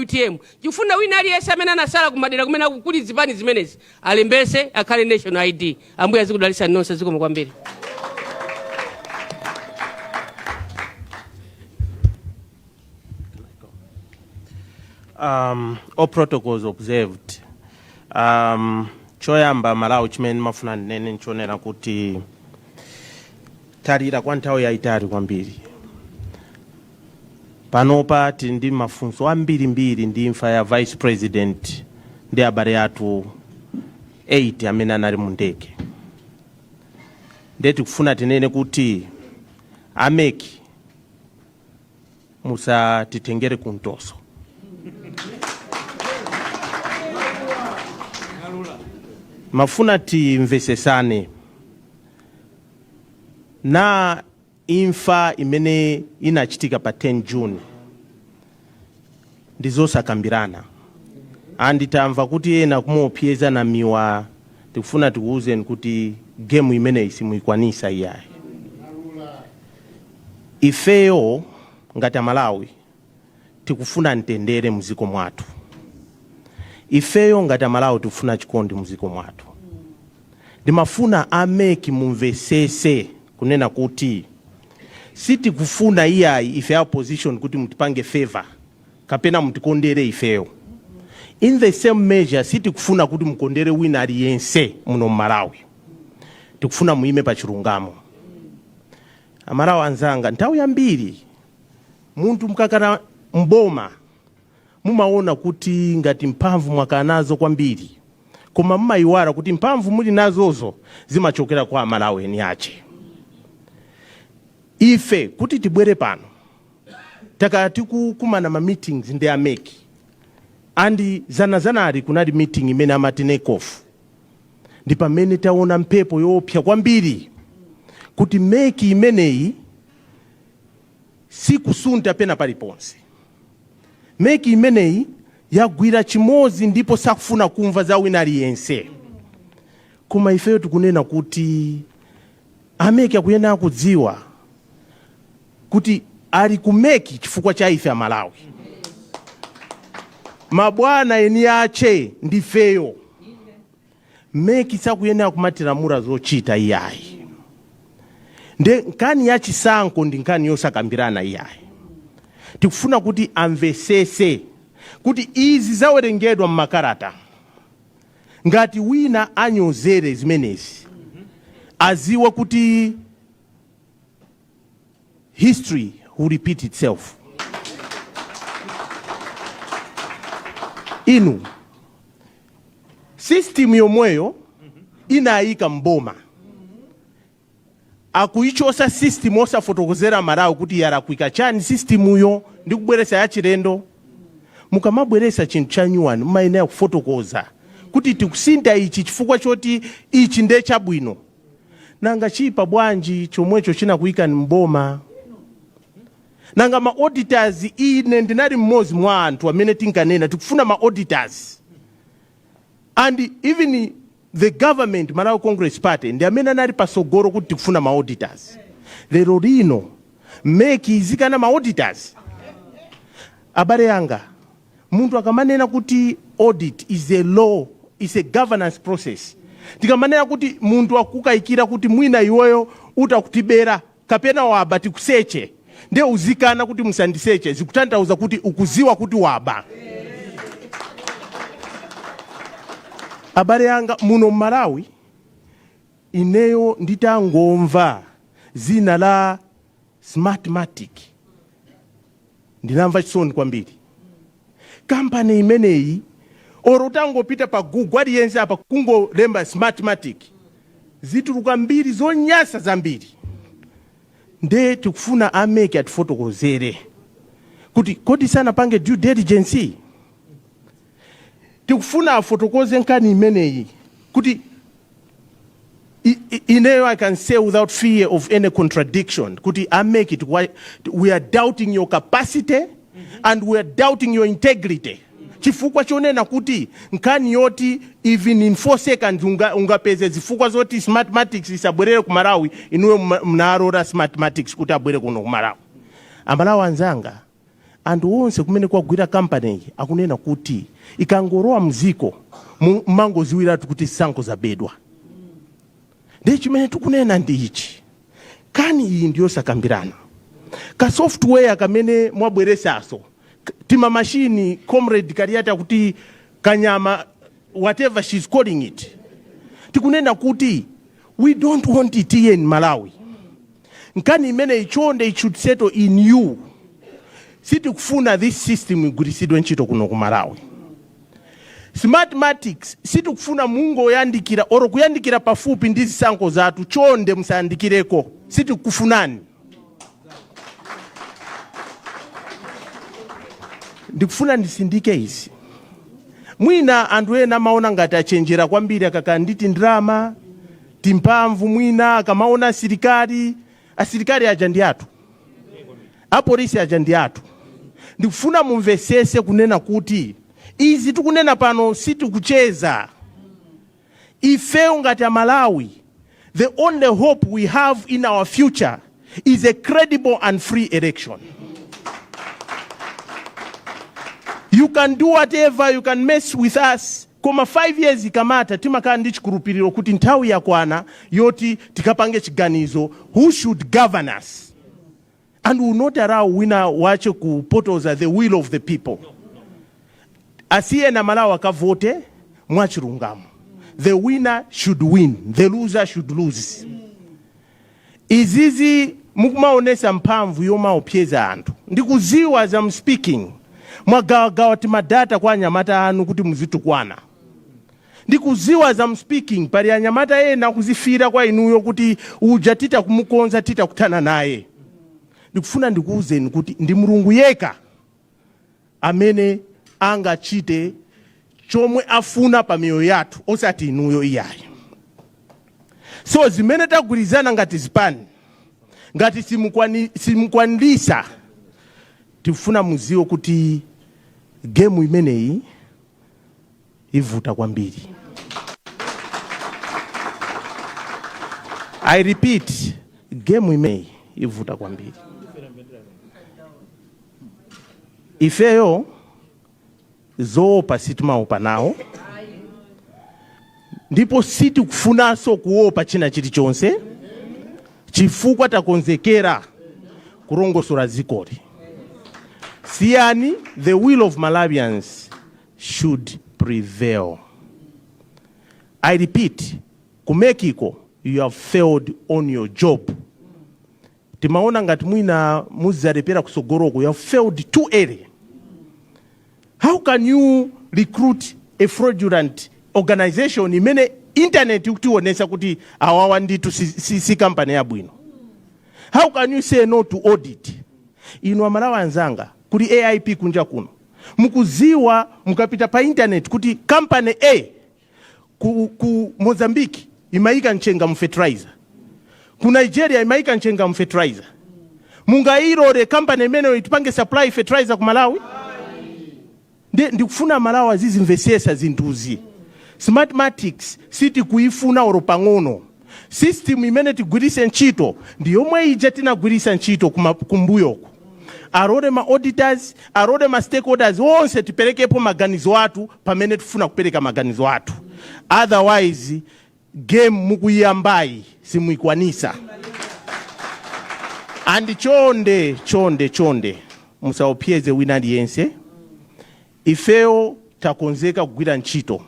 UTM, chikufuna wina aliyense amene anasala kumadera kumene kuli zipani zimenezi alembese akhale national ID. Ambuye azikudalitsani nonse. Zikomo kwambiri. All protocols observed. Choyamba Malawi, chimene mafuna ndinene nchonena kuti talira kwa nthawi yayitali kwambiri. Panopa tili ndi mafunso ambirimbiri ndi imfa ya Vice President ndi abale athu 8 amene anali mu ndege. Ndiye tikufuna tinene kuti a MEC, musatitengere kumtoso. Mafuna timvesesane na imfa imene inachitika pa 10 June ndi zosakambirana, and tamva kuti ena kumuopseza Namiwa. Tikufuna tikuwuzeni kuti gemu imeneyi simuyikwanisa iyayi. Ifeyo ngati Amalawi tikufuna mtendere mdziko mwathu. Ifeyo ngati Amalawi tikufuna chikondi mdziko mwathu. Ndimafuna a MEC mumvesese kunena kuti sitikufuna iyayi ife a opposition kuti mutipange favor kapena mutikondere ifeyo. In the same measure, sitikufuna kuti mukondere wina aliyense muno mMalawi. Tikufuna muime pa chilungamo. Amalawi anzanga, nthawi yambiri munthu mukakhala mboma mumaona kuti ngati mphamvu mwakhala nazo kwambiri, koma mumayiwala kuti mphamvu muli nazozo zimachokera kwa Amalawi eni ache. Ife kuti tibwere pano, takhala tikukumana ma meetings ndi a MEC, and zanazanali kunali meeting imene amati NECOF. Ndi pamene taona mphepo yoopsa kwambiri kuti MEC imeneyi sikusunta pena paliponse. MEC imeneyi yagwira chimodzi ndipo sakufuna kumva za wina aliyense. Koma ifeyo tikunena kuti a MEC akuyenera kudziwa kuti ali ku MEC chifukwa cha ife Amalawi. Mabwana eni ache ndifeyo. MEC sakuyenera kumatilamula zochita iyayi. Nde nkhani ya chisankho ndi nkhani yosakambirana iyayi. Tikufuna kuti amvesese kuti izi zawerengedwa mmakalata, ngati wina anyozere zimenezi aziwe kuti history will repeat itself. Inu, system yomweyo inayika mboma, akuichosa system osafotokozera Malawi kuti yalakwika chani system yo ndi kubweresa yachilendo. Mukamabweresa chinthu cha new one, mumayenera kufotokoza kuti tikusinta ichi chifukwa choti ichi nde chabwino. Nanga chipa bwanji chomwecho chinakuyikani mboma? Nanga ma auditors? Ine ndinali mmodzi mwa anthu amene tinkanena tikufuna ma auditors, and even the government, Malawi Congress Party, ndi amene anali pasogolo kuti tikufuna ma auditors. Lero lino MEC izikana ma auditors? Abale anga, munthu akamanena kuti audit is a law, is a governance process, tikamanena kuti munthu akukayikira kuti mwina iweyo utakutibera kapena waba, tikuseche, ndiye uzikana kuti musandiseche, zikutanthauza kuti ukuziwa kuti waba. Abale anga, muno mMalawi, ineyo nditangomva zina la Smartmatic ndinamva chisoni kwambiri. Kampani imeneyi, oro utangopita pa Google, aliyense apa kungolemba Smartmatic, zituluka mbiri zonyasa zambiri. Nde tikufuna a MEC atifotokozere kuti kodi sanapange due diligence? Tikufuna afotokoze nkhani imeneyi kuti ineyo I can say without fear of any contradiction kuti a MEC it, we are doubting your capacity and we are doubting your integrity, chifukwa chonena kuti nkhani yoti even in 4 seconds ungapeze zifukwa zoti Smartmatics isabwerere ku Malawi, inuyo mnalola Smartmatics kuti abwere kuno ku Malawi. Amalawi anzanga, anthu onse kumene kwagwira kampani iyi akunena kuti ikangolowa mziko mangoziwiratu kuti zisankho zabedwa. Ndiye chimene tikunena ndi ichi: nkhani iyi ndiyosakambirana. Ka software kamene mwabweresaso, tima machine, Comrade Kaliati akuti kanyama, whatever she's calling it, tikunena kuti we don't want it here in Malawi. Nkhani imene ichonde, it should settle in you. Sitikufuna this system igwiritsidwe ntchito kuno ku Malawi. Smartmatics sitikufuna mungoyandikira oro kuyandikira pafupi ndi zisankho zathu. Chonde musayandikireko, sitikufunani. Ndikufuna ndisindike izi. Mwina anthu ena amaona ngati achenjera kwambiri akakhala ndi tindrama timphamvu, mwina akamaona asilikali. Asilikali aja ndi athu, apolisi aja ndi athu. Ndikufuna mumvesese kunena kuti izi tikunena pano sitikucheza. Ifeyo ngati Amalawi, the only hope we have in our future is a credible and free election. You can do whatever, you can mess with us, koma 5 years ikamata timakhala ndi chikhulupiriro kuti nthawi yakwana yoti tikapange chiganizo who should govern us, and will not allow wina wache kupotoza the will of the people. Asiyeni Amalawi akavote mwachilungamo. The winner should win, the loser should lose. Izizi mukumaonesa mphamvu yomaopseza anthu, ndikuziwa as I'm speaking mwagawagawa timadata kwa anyamata anu kuti muzitukwana. Ndikuziwa as I'm speaking pali anyamata ena kuzifira kwa inuyo kuti uja tita kumukonza, tita kuthana naye. Ndikufuna ndikuwuzeni kuti ndi Mulungu yekha amene angachite chomwe afuna pa miyoyo yathu, osati inuyo iyayi. So zimene tagwirizana ngati zipani, ngati simukwanilisa, tikufuna muziwe kuti gemu imeneyi ivuta kwambiri. I repeat, gemu imeneyi ivuta kwambiri. Ifeyo zoopa sitimaopa nawo, ndipo sitikufunanso kuopa china chilichonse, chifukwa takonzekera kulongosola dzikoli. Siyani, the will of Malawians should prevail. I repeat, ku MEC ko you have failed on your job. Timaona ngati mwina muzarepera kusogoloko. You have failed too early. How can you recruit a fraudulent organization imene internet ikutionesa kuti awawa nditu si company yabwino? How can you say no to audit? Inu Amalawi anzanga, kuli AIP kunja kuno, mukuziwa mukapita pa internet kuti company A ku Mozambique imayika mchenga mu fertilizer, ku Nigeria imayika mchenga mu fertilizer. Mungayilole company imeneyo itipange supply fertilizer ku Malawi? Ndikufuna Malawi azizimvesesa zinthuzi. Smartmatics sitikuifuna oro pang'ono. System imene tigwirise ntchito ndi yomwe ija tinagwirisa ntchito kumbuyoko. Alole ma auditors, alole ma stakeholders onse tiperekepo maganizo athu pamene tifuna kupereka maganizo athu. Otherwise game mukuyambayi simuyikwanisa. And chonde chonde chonde musaopseze wina aliyense. Ifeyo takonzeka kugwira ntchito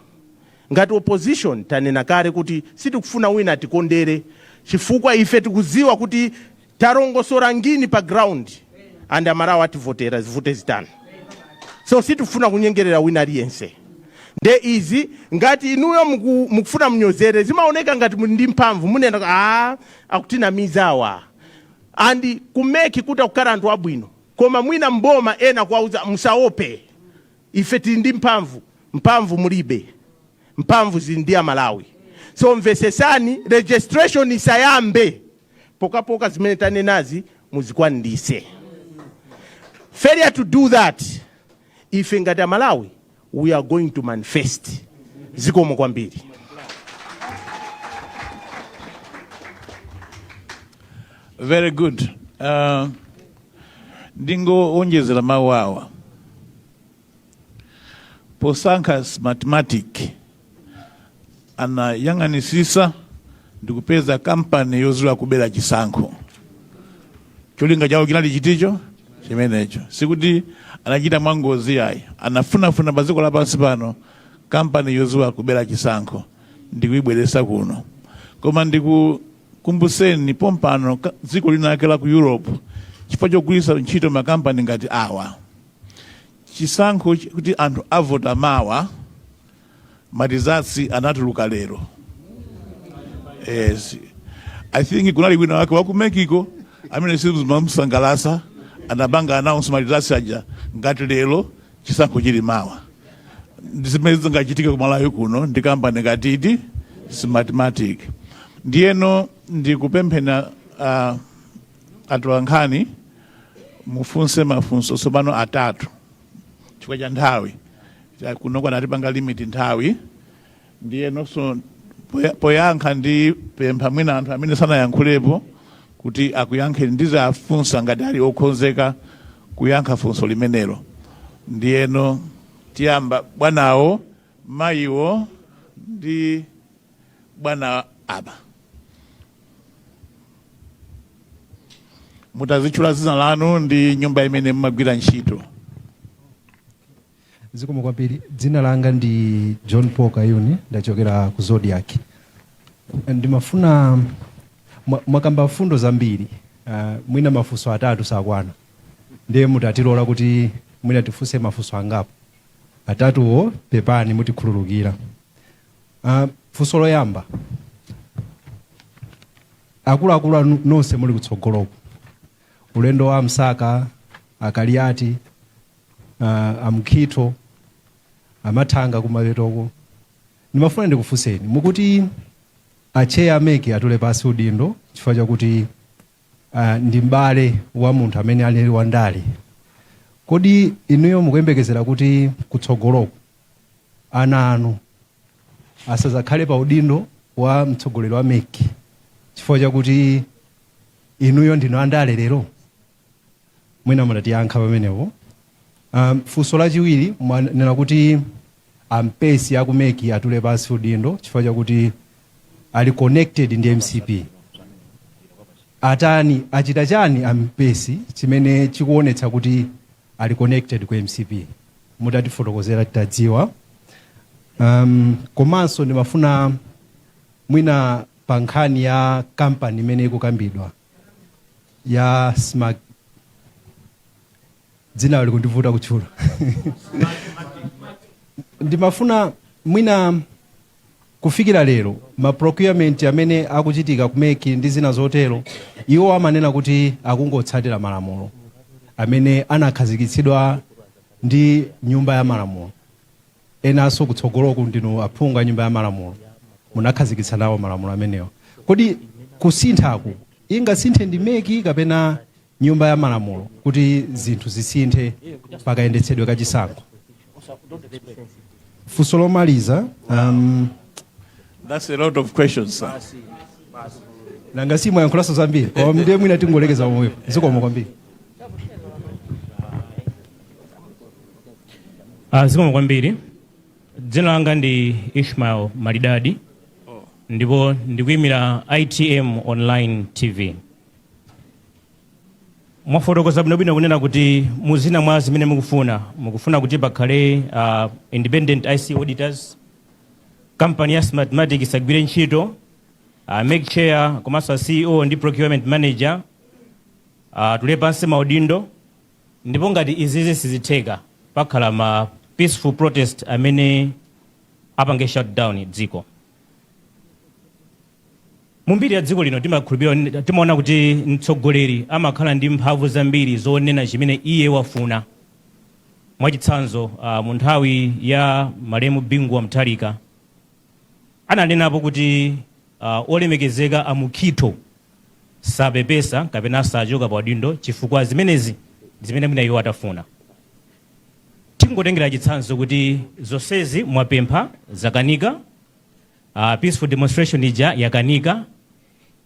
ngati opposition. Tanena kale kuti sitikufuna wina atikondere, chifukwa ife tikuziwa kuti talongosora ngini pa ground and Amalawi ativotera zivute zitani. So sitikufuna kunyengerera wina aliyense. Nde izi ngati inuyo mukufuna mnyozere, zimaoneka ngati muli ndi mphamvu, munena a akutinamizawa. And ku MEC kuti akukhala anthu abwino, koma mwina mboma ena kuwauza musaope, ife tili ndi mphamvu. Mphamvu mulibe, mphamvu zili ndi Amalawi. So mvesesani, registration isayambe pokapoka zimene tanenazi muzikwanilise. Failure to do that, ife ngati Amalawi we are going to manifest. Zikomo kwambiri. Very good. Ndingowonjezera mawu awa. Posankha Smartmatic anayang'anisisa ndikupeza kampani yoziwa kubera chisankho. Cholinga chawo chinali chiticho chimenecho. Sikuti anachita mwangozi ayi, anafunafuna pa dziko lapansi pano kampani yoziwa kubera chisankho ndikuyibweresa kuno. Koma ndikukumbuseni pompano dziko linake la ku Europe Chifukwa chogwiritsa ntchito makampani ngati awa, chisankho kuti anthu avota mawa, ma results anatuluka lero. Yes, I think kunali wina wake waku MEC-ko amene sizimamusangalatsa, anapanga announce ma results aja ngati lero, chisankho chili mawa. Zimene zingachitike ku Malawi kuno ndi kampani ngati iti, Smartmatic. Ndiyeno ndikupemphena atolankhani mufunse mafunso tsopano atatu chifukwa cha nthawi. Kuno kwanatipanga limit nthawi. Ndiyenonso poyankha ndi pempha mwina anthu amene sanayankhulepo kuti akuyankheni, ndizafunsa ngati ali okonzeka kuyankha funso limenelo. Ndiyeno tiyamba bwanawo, mayiwo ndi bwana apa. Mutazitchula dzina lanu ndi nyumba imene mumagwira ntchito. Zikomo kwambiri. Dzina langa ndi John Paul Kayuni, ndachokera ku Zodiak. Ndimafuna mwakamba fundo zambiri, mwina mafunso atatu sakwana, ndiye mutatilola kuti mwina tifunse mafunso angapo. Atatuwo pepani, mutikhululukira. Funso loyamba, akuluakulu anu nonse muli kutsogoloko, ulendo wa Msaka, Akaliati, Amkhito, Amathanga kumapetoko, ndimafuna ndikufunseni, mukuti a chair a MEC atule pasi udindo chifukwa chakuti ndi m'bale wa munthu amene ali wandale. Kodi inuyo mukuyembekezera kuti kutsogoloko ana anu asazakhale pa udindo wa mtsogoleri wa MEC chifukwa chakuti inuyo ndinu andale lero? Mwina mutatiyankha pamenepo. Funso lachiwiri, mwanena kuti ampesi aku MEC atule pansi udindo chifukwa chakuti ali connected ndi MCP. Atani, achita chani ampesi chimene chikuonetsa kuti ali connected ku MCP? Mutatifotokozera titadziwa. Komanso ndimafuna mwina pa nkhani ya kampani imene ikukambidwa ya Smart, dzina likundivuta kutchula, ndimafuna mwina kufikira lero ma procurement amene akuchitika ku MEC ndi zina zotero, iwo amanena kuti akungotsatira malamulo amene anakhazikitsidwa ndi nyumba ya malamulo. Enanso kutsogoloku ndinu aphungu a nyumba ya malamulo, munakhazikitsa nawo malamulo amenewa. Kodi kusinthaku ingasinthe ndi MEC kapena nyumba ya malamulo kuti zinthu zisinthe pakayendetsedwe kachisankho? Funso lomaliza, That's a lot of questions, sir. Nanga simwayankhulanso zambiri, koma ndiye mwina tingolekeza pomwepo. Zikomo kwambiri. Zikomo kwambiri. Dzina langa ndi Ishmael Malidadi ndipo ndikuyimira ITM Online TV. Mwafotokoza bwinobwino kunena kuti muzina mwa zimene mukufuna, mukufuna kuti pakhale independent IC auditors, kampani ya Smartmatic isagwire ntchito, MEC chair komanso CEO ndi procurement manager atule pansi maudindo, ndipo ngati izizi sizitheka pakhala ma peaceful protest amene apange shutdown dziko. Mumbiri ya dziko lino timakhulupirira, timaona kuti mtsogoleri amakhala ndi mphamvu zambiri zonena chimene iye wafuna. Mwachitsanzo, mu nthawi ya malemu Bingu wa Mutharika ananenapo kuti olemekezeka a Mukhito sapepesa kapena sachoka pa udindo chifukwa zimenezi zimene mwina iwo atafuna. Tingotengera chitsanzo kuti zonsezi mwapempha zakanika, peaceful demonstration ija yakanika.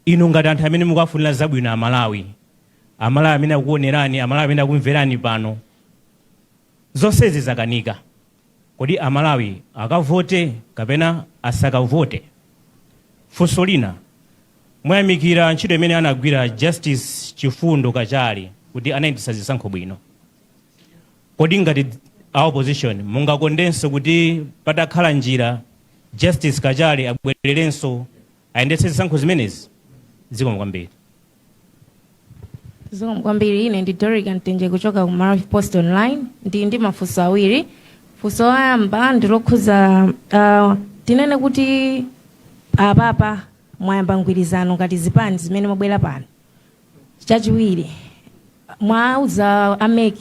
Inu ngati anthu amene mukuwafunira zabwino Amalawi, Amalawi amene akuonerani, Amalawi amene akumverani pano, zonsezi zakanika, kodi Amalawi akavote kapena asakavote? Funso lina, mwayamikira ntchito imene anagwira Justice Chifundo Kachali kuti anayendetsa zisankho bwino. Kodi ngati a opposition mungakondenso kuti patakhala njira Justice Kachali abwererenso ayendetse zisankho zimenezi? Zikomo kwambiri. Zikomo kwambiri. Ine ndi Dorica Mtenje kuchoka ku Malawi Post Online. Ndi mafunso awiri. Funso loyamba ndi lokhuza tinene kuti apapa mwayamba mgwirizano ngati zipani zimene mwabwera pano. Chachiwiri, mwauza a MEC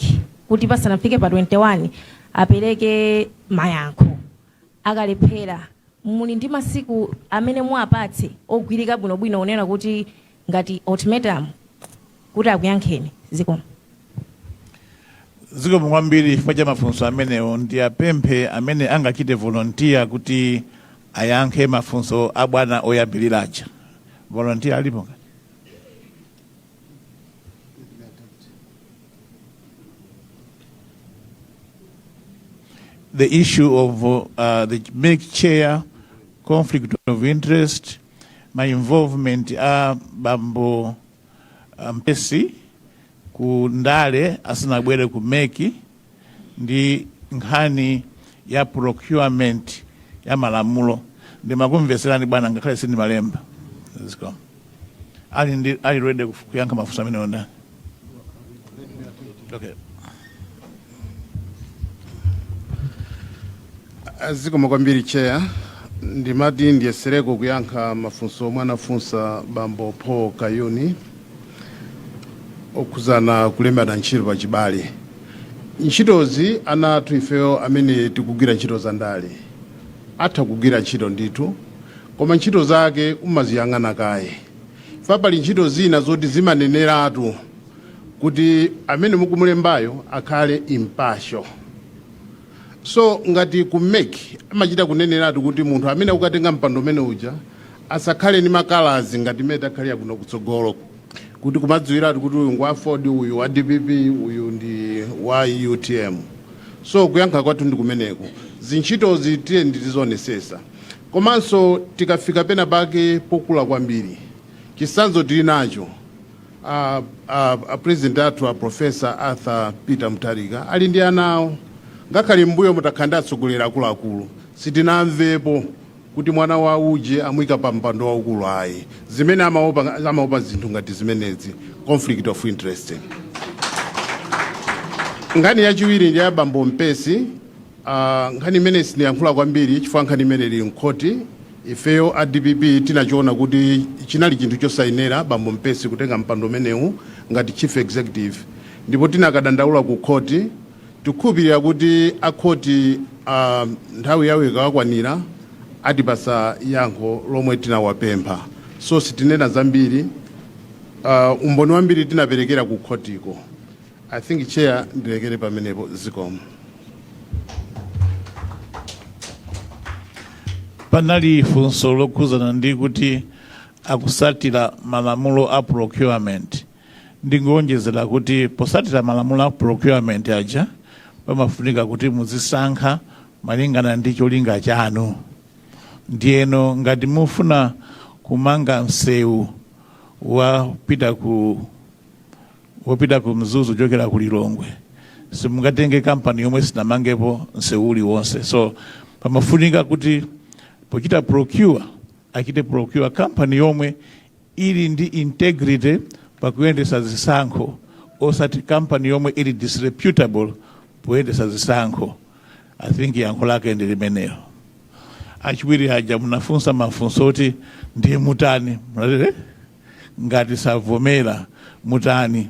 kuti pasanafike pa 21 apereke mayankho. Akalephera, muli ndi masiku amene muwapatse ogwirika bwinobwino kunena kuti ngati ultimatum kuti akuyankheni? Zikomo. Zikomo kwambiri chifukwa cha mafunso amenewo. Ndiyapemphe amene angachite volunteer kuti ayankhe mafunso a bwana oyambiriraja. Volunteer alipo ngati? The issue of the MEC chair, conflict of interest, my involvement a bambo Mpesi ku ndale asanabwere ku MEC, ndi nkhani ya procurement ya malamulo. Ndimakumveserani bwana, ngakhale sindimalemba. Zikomo. Ali ndi ali ready kuyankha mafunso amenewo ndani? Okay. Zikomo kwambiri, Chair. Ndimati ndiyesereko kuyankha mafunso omwe anafunsa bambo Paul Kayuni okhuzana kulembana ntchito pachibale. Ntchitozi, ana athu ifeyo amene tikugwira ntchito za ndale atha kugwira ntchito ndithu, koma ntchito zake umaziyang'ana kaye fa pali ntchito zina zoti zimaneneratu kuti amene mukumulembayo akhale impartial. So ngati ku MEC amachita kuneneratu kuti munthu amene akukatenga mpando umene uja asakhale ndi ma colours ngati mmene takhalira kuno kutsogolo, kuti kumadziwiratu kuti uyu ngwa AFORD, uyu wa DPP, uyu ndi wa UTM. So kuyankha kwathu ndi kumeneko. Zintchitozi tiye nditizionesesa, komanso tikafika pena pake pokula kwambiri, chitsanzo tili nacho, a president athu a Professor Arthur Peter Mutharika ali ndi ana awo. Ngakhale mbuyo mutakhala ndi atsogoleri akuluakulu, sitinamvepo kuti mwana wa uje amuyika pa mpando waukulu, ayi. Zimene amaopa zinthu ngati zimenezi, conflict of interest. Nkhani yachiwiri ndi ya bambo Mpesi. Nkhani imene sindiyankhula kwambiri chifukwa nkhani imene ili mkhoti. Ifeyo a DPP tinachiona kuti chinali chinthu chosayenera bambo Mpesi kutenga mpando umenewu ngati chief executive, ndipo tinakadandaula ku khoti. Tikukhulupirira kuti akhoti nthawi yawo ikakwanira atipasa yankho lomwe tinawapempha. So sitinena zambiri. Umboni wambiri tinaperekera ku khotiko. I think, Chair, ndilekere pamenepo. Zikomo. Panali funso lokhuzana ndi kuti akusatira malamulo a procurement. Ndingonjezera kuti posatira malamulo a procurement aja, pamafunika kuti muzisankha malingana ndi cholinga chanu. Ndiyeno ngati mufuna kumanga msewu wopita ku Mzuzu kuchokera ku Lilongwe, simungatenge kampani yomwe sinamangepo msewu uliwonse. So pamafunika kuti pochita procure, achite procure kampani yomwe ili ndi integrity pakuyendesa zisankho, osati kampani yomwe ili disreputable poyendesa zisankho. I think yankho lake ndi limenelo. Achiwiri aja munafunsa mafunso oti ndiye mutani, munatero ngati savomera mutani?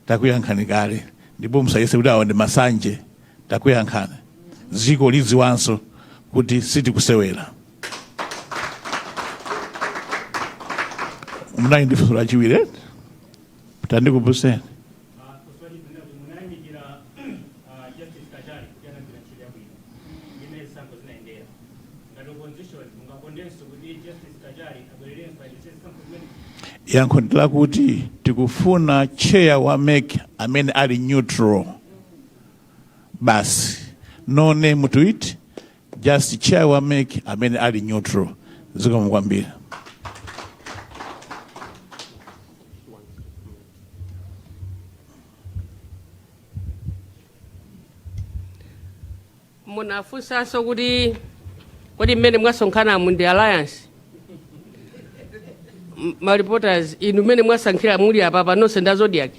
Takuyankhani kale, ndipo musayese kuti awa ndi masanje. Takuyankhani, dziko lidziwanso kuti sitikusewera. Munali ndi funso lachiwiri, eh? Tandikumbuseni. Munayamikira Justice Kachali kuti anagwira ntchito yabwino imene zisankho zinayendera. Ngati opposition, mungakondenso kuti Justice Kachali abwererenso ayendetse zisankho zimene? Yankho ndilakuti tikufuna chair wa MEC amene ali neutral basi, no name to it, just chair wa MEC amene ali neutral. Zikomo kwambiri. Munafunsanso kuti kodi mmene mwasonkhanamo ndi alliance? Ma reporters inu, mmene mwasankhira muli apapa nonse nda Zodiak.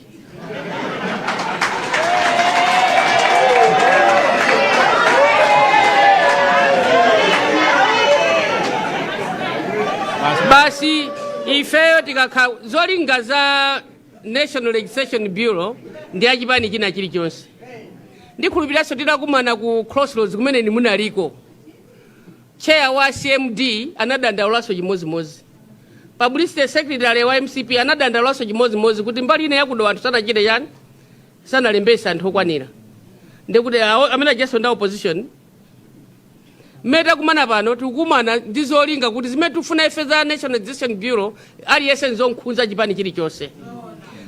Basi ifeyo tikakha zolinga za National Registration Bureau ndi achipani china chilichonse, ndikhulupiriranso titakumana ku Crossroads kumene ni munaliko, chair wa CMD anadandaulanso chimozimozi, publicity secretary wa MCP anadandaulaso chimozimozi kuti mbali ine yakudo anthu sanachite chani, sanalembese anthu okwanira. Ndikuti amene ajaso nda opposition. Mmene takumana pano, tikukumana ndi zolinga kuti zimene tikufuna ife za National Registration Bureau, aliyense nzonkhudza chipani chilichonse.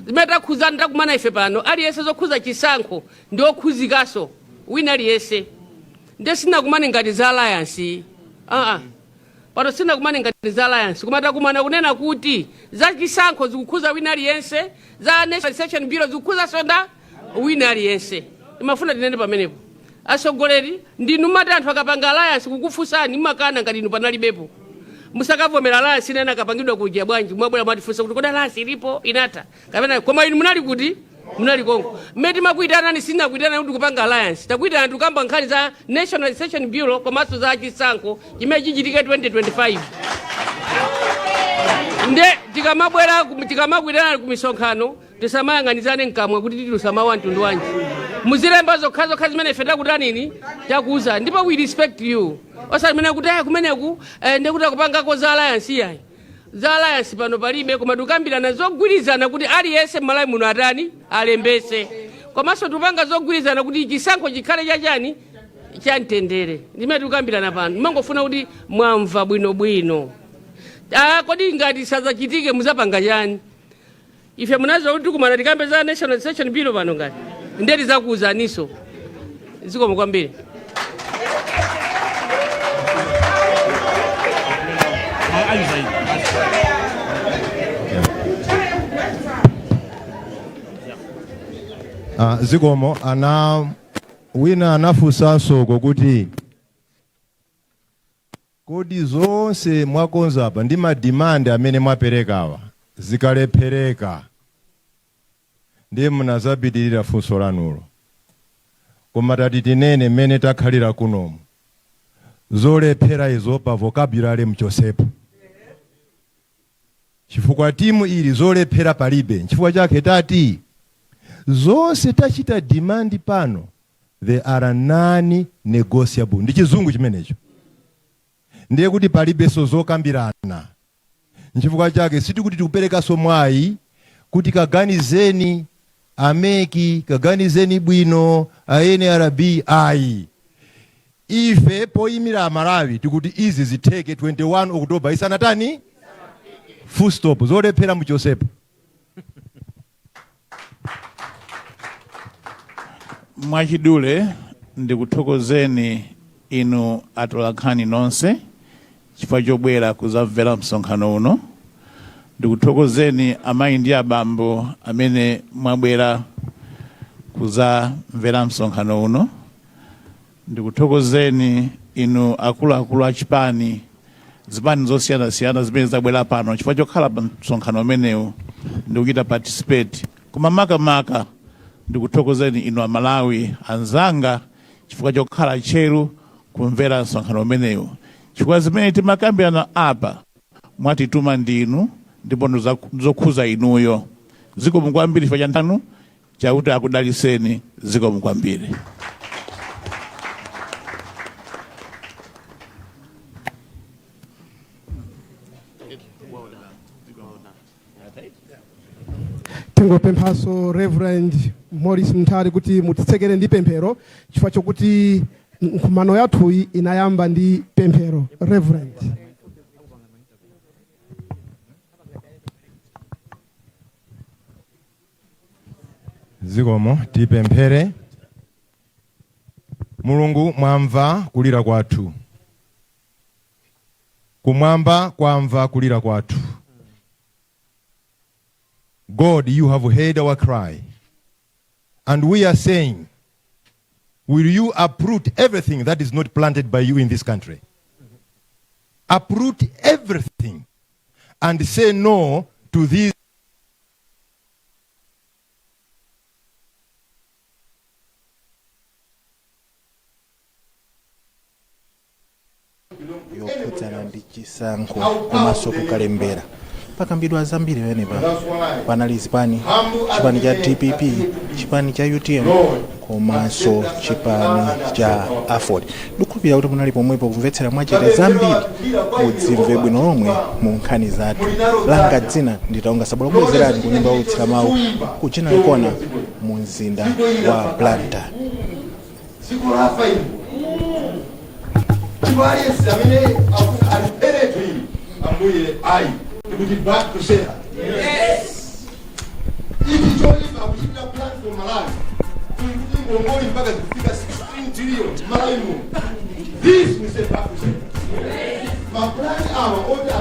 Zimene takhuzana takumana ife pano, aliyense zokhuza chisankho ndi okhuzikaso wina aliyense. Nde sinakumane ngati za alliance, aa, pano sinakumane ngati za alliance, koma takumana kunena kuti za chisankho zikukhuza wina aliyense, za National Registration Bureau zikukhuzanso nda wina aliyense. Imafuna tinene pamenepo, atsogoleri ndinu mati anthu akapanga alliance kukufunsani mmakana ngati inu panalibepo. Musakavomera alliance inene akapangidwa kuja bwanji mwabwera mwatifunsa kuti kodi alliance ilipo, inatha kapena? Koma inu munali kuti? Munali konko mmene timakuitanani. Sinakuitanani kuti kupanga alliance, takuitana tikukamba nkhani za National Registration Bureau komanso za chisankho chimene chichitike 2025. Nde tikamabwera tikamakuitanani ku misonkhano, tisamayang'anizane mkamwa kuti tilusamawa mtundu wanji. Muzilemba zokhazokha zimene ife takutanini, takuuza, ndipo we respect you. Osati mene kuti "Ah, kumeneku ndikuti akupangako za alliance." Iyayi, za alliance pano palibe, koma tikukambirana zogwirizana kuti aliyense m'Malawi muno atani, alembese, komanso tikupanga zogwirizana kuti chisankho chikhale chachani, cha mtendere. Ndimene tikukambirana pano. Ndimangofuna kuti mwamva bwinobwino. Ah, kodi ngati sazachitike muzapanga chani? Ife munaziwa kuti tikumana tikambe za National Registration Bureau pano, ngati ndeti zakuuzaniso. Zikomo kwambiri. Ah, zikomo. Ana wina anafunsanso kuti kodi zonse mwakonza apa ndi ma demand amene mwaperekawa zikalephereka, ndiye munazapitirira funso lanulo. Koma tati tinene mmene takhalira kunomu, zolephera izo pa vocabulary mchosepo, chifukwa timu ili zolephera palibe. Nchifukwa chake tati zonse tachita demand pano, they are non negotiable. Ndi chizungu chimenecho, ndiye kuti palibenso zokambirana. Nchifukwa chake sitikuti tikuperekanso mwayi kuti kaganizeni a MEC, kaganizeni bwino a NRB, ayi. Ife poyimira Amalawi tikuti izi zitheke 21 October isanatani, full stop. Zolephera muchosepo. Mwachidule, ndikuthokozeni inu atolankhani nonse chifukwa chobwera kuzamvera msonkhano uno. Ndikuthokozeni amayi ndi abambo amene mwabwera kuzamvera msonkhano uno. Ndikuthokozeni inu akuluakulu a chipani, zipani zosiyanasiyana zimene zabwera pano chifukwa chokhala pa msonkhano umenewu ndikuchita participate. Koma makamaka ndikuthokozeni inu Amalawi anzanga chifukwa chokhala tcheru kumvera msonkhano umenewu, chifukwa zimene timakambirana apa mwatituma ndinu ndipo ndizokhuza inuyo. Zikomo kwambiri chifukwa cha nthawi. Chauta akudaliseni. Zikomo kwambiri. Tingopemphanso Reverend Morris Mntali kuti mutitsekere ndi pemphero, chifukwa chokuti nkhumano yathuyi inayamba ndi pemphero. Reverend. Zikomo. Tipemphere. Mulungu, mwamva kulira kwathu, kumwamba kwamva kulira kwathu. God, you have heard our cry, and we are saying, will you uproot everything that is not planted by you in this country? Uproot everything and say no to these Yokhudzana ndi chisankho. Chisankho komanso kukalembera, pakambidwa zambiri pamenepa. Panali zipani, chipani cha DPP, chipani cha UTM komanso chipani cha AFORD. Ndikukhulupirira kuti munali pomwepo kumvetsera mwachete zambiri, mudzimve bwino lomwe mu nkhani zathu. Langa dzina nditaonga sabula, kubwezerani ku nyumba youlutsira mawu ku General Corner mu mzinda wa Blantyre. Dziko lafa ili, ndipo aliyense amene akufuna aliperetu ili, ambuye ayi, tikuti back to sender. Ichi choyipa akuchitira plan for Malawi kuti ngongole mpaka zikufika 16 trillion Malawi muno. This we say back to sender. Mapulani awa oti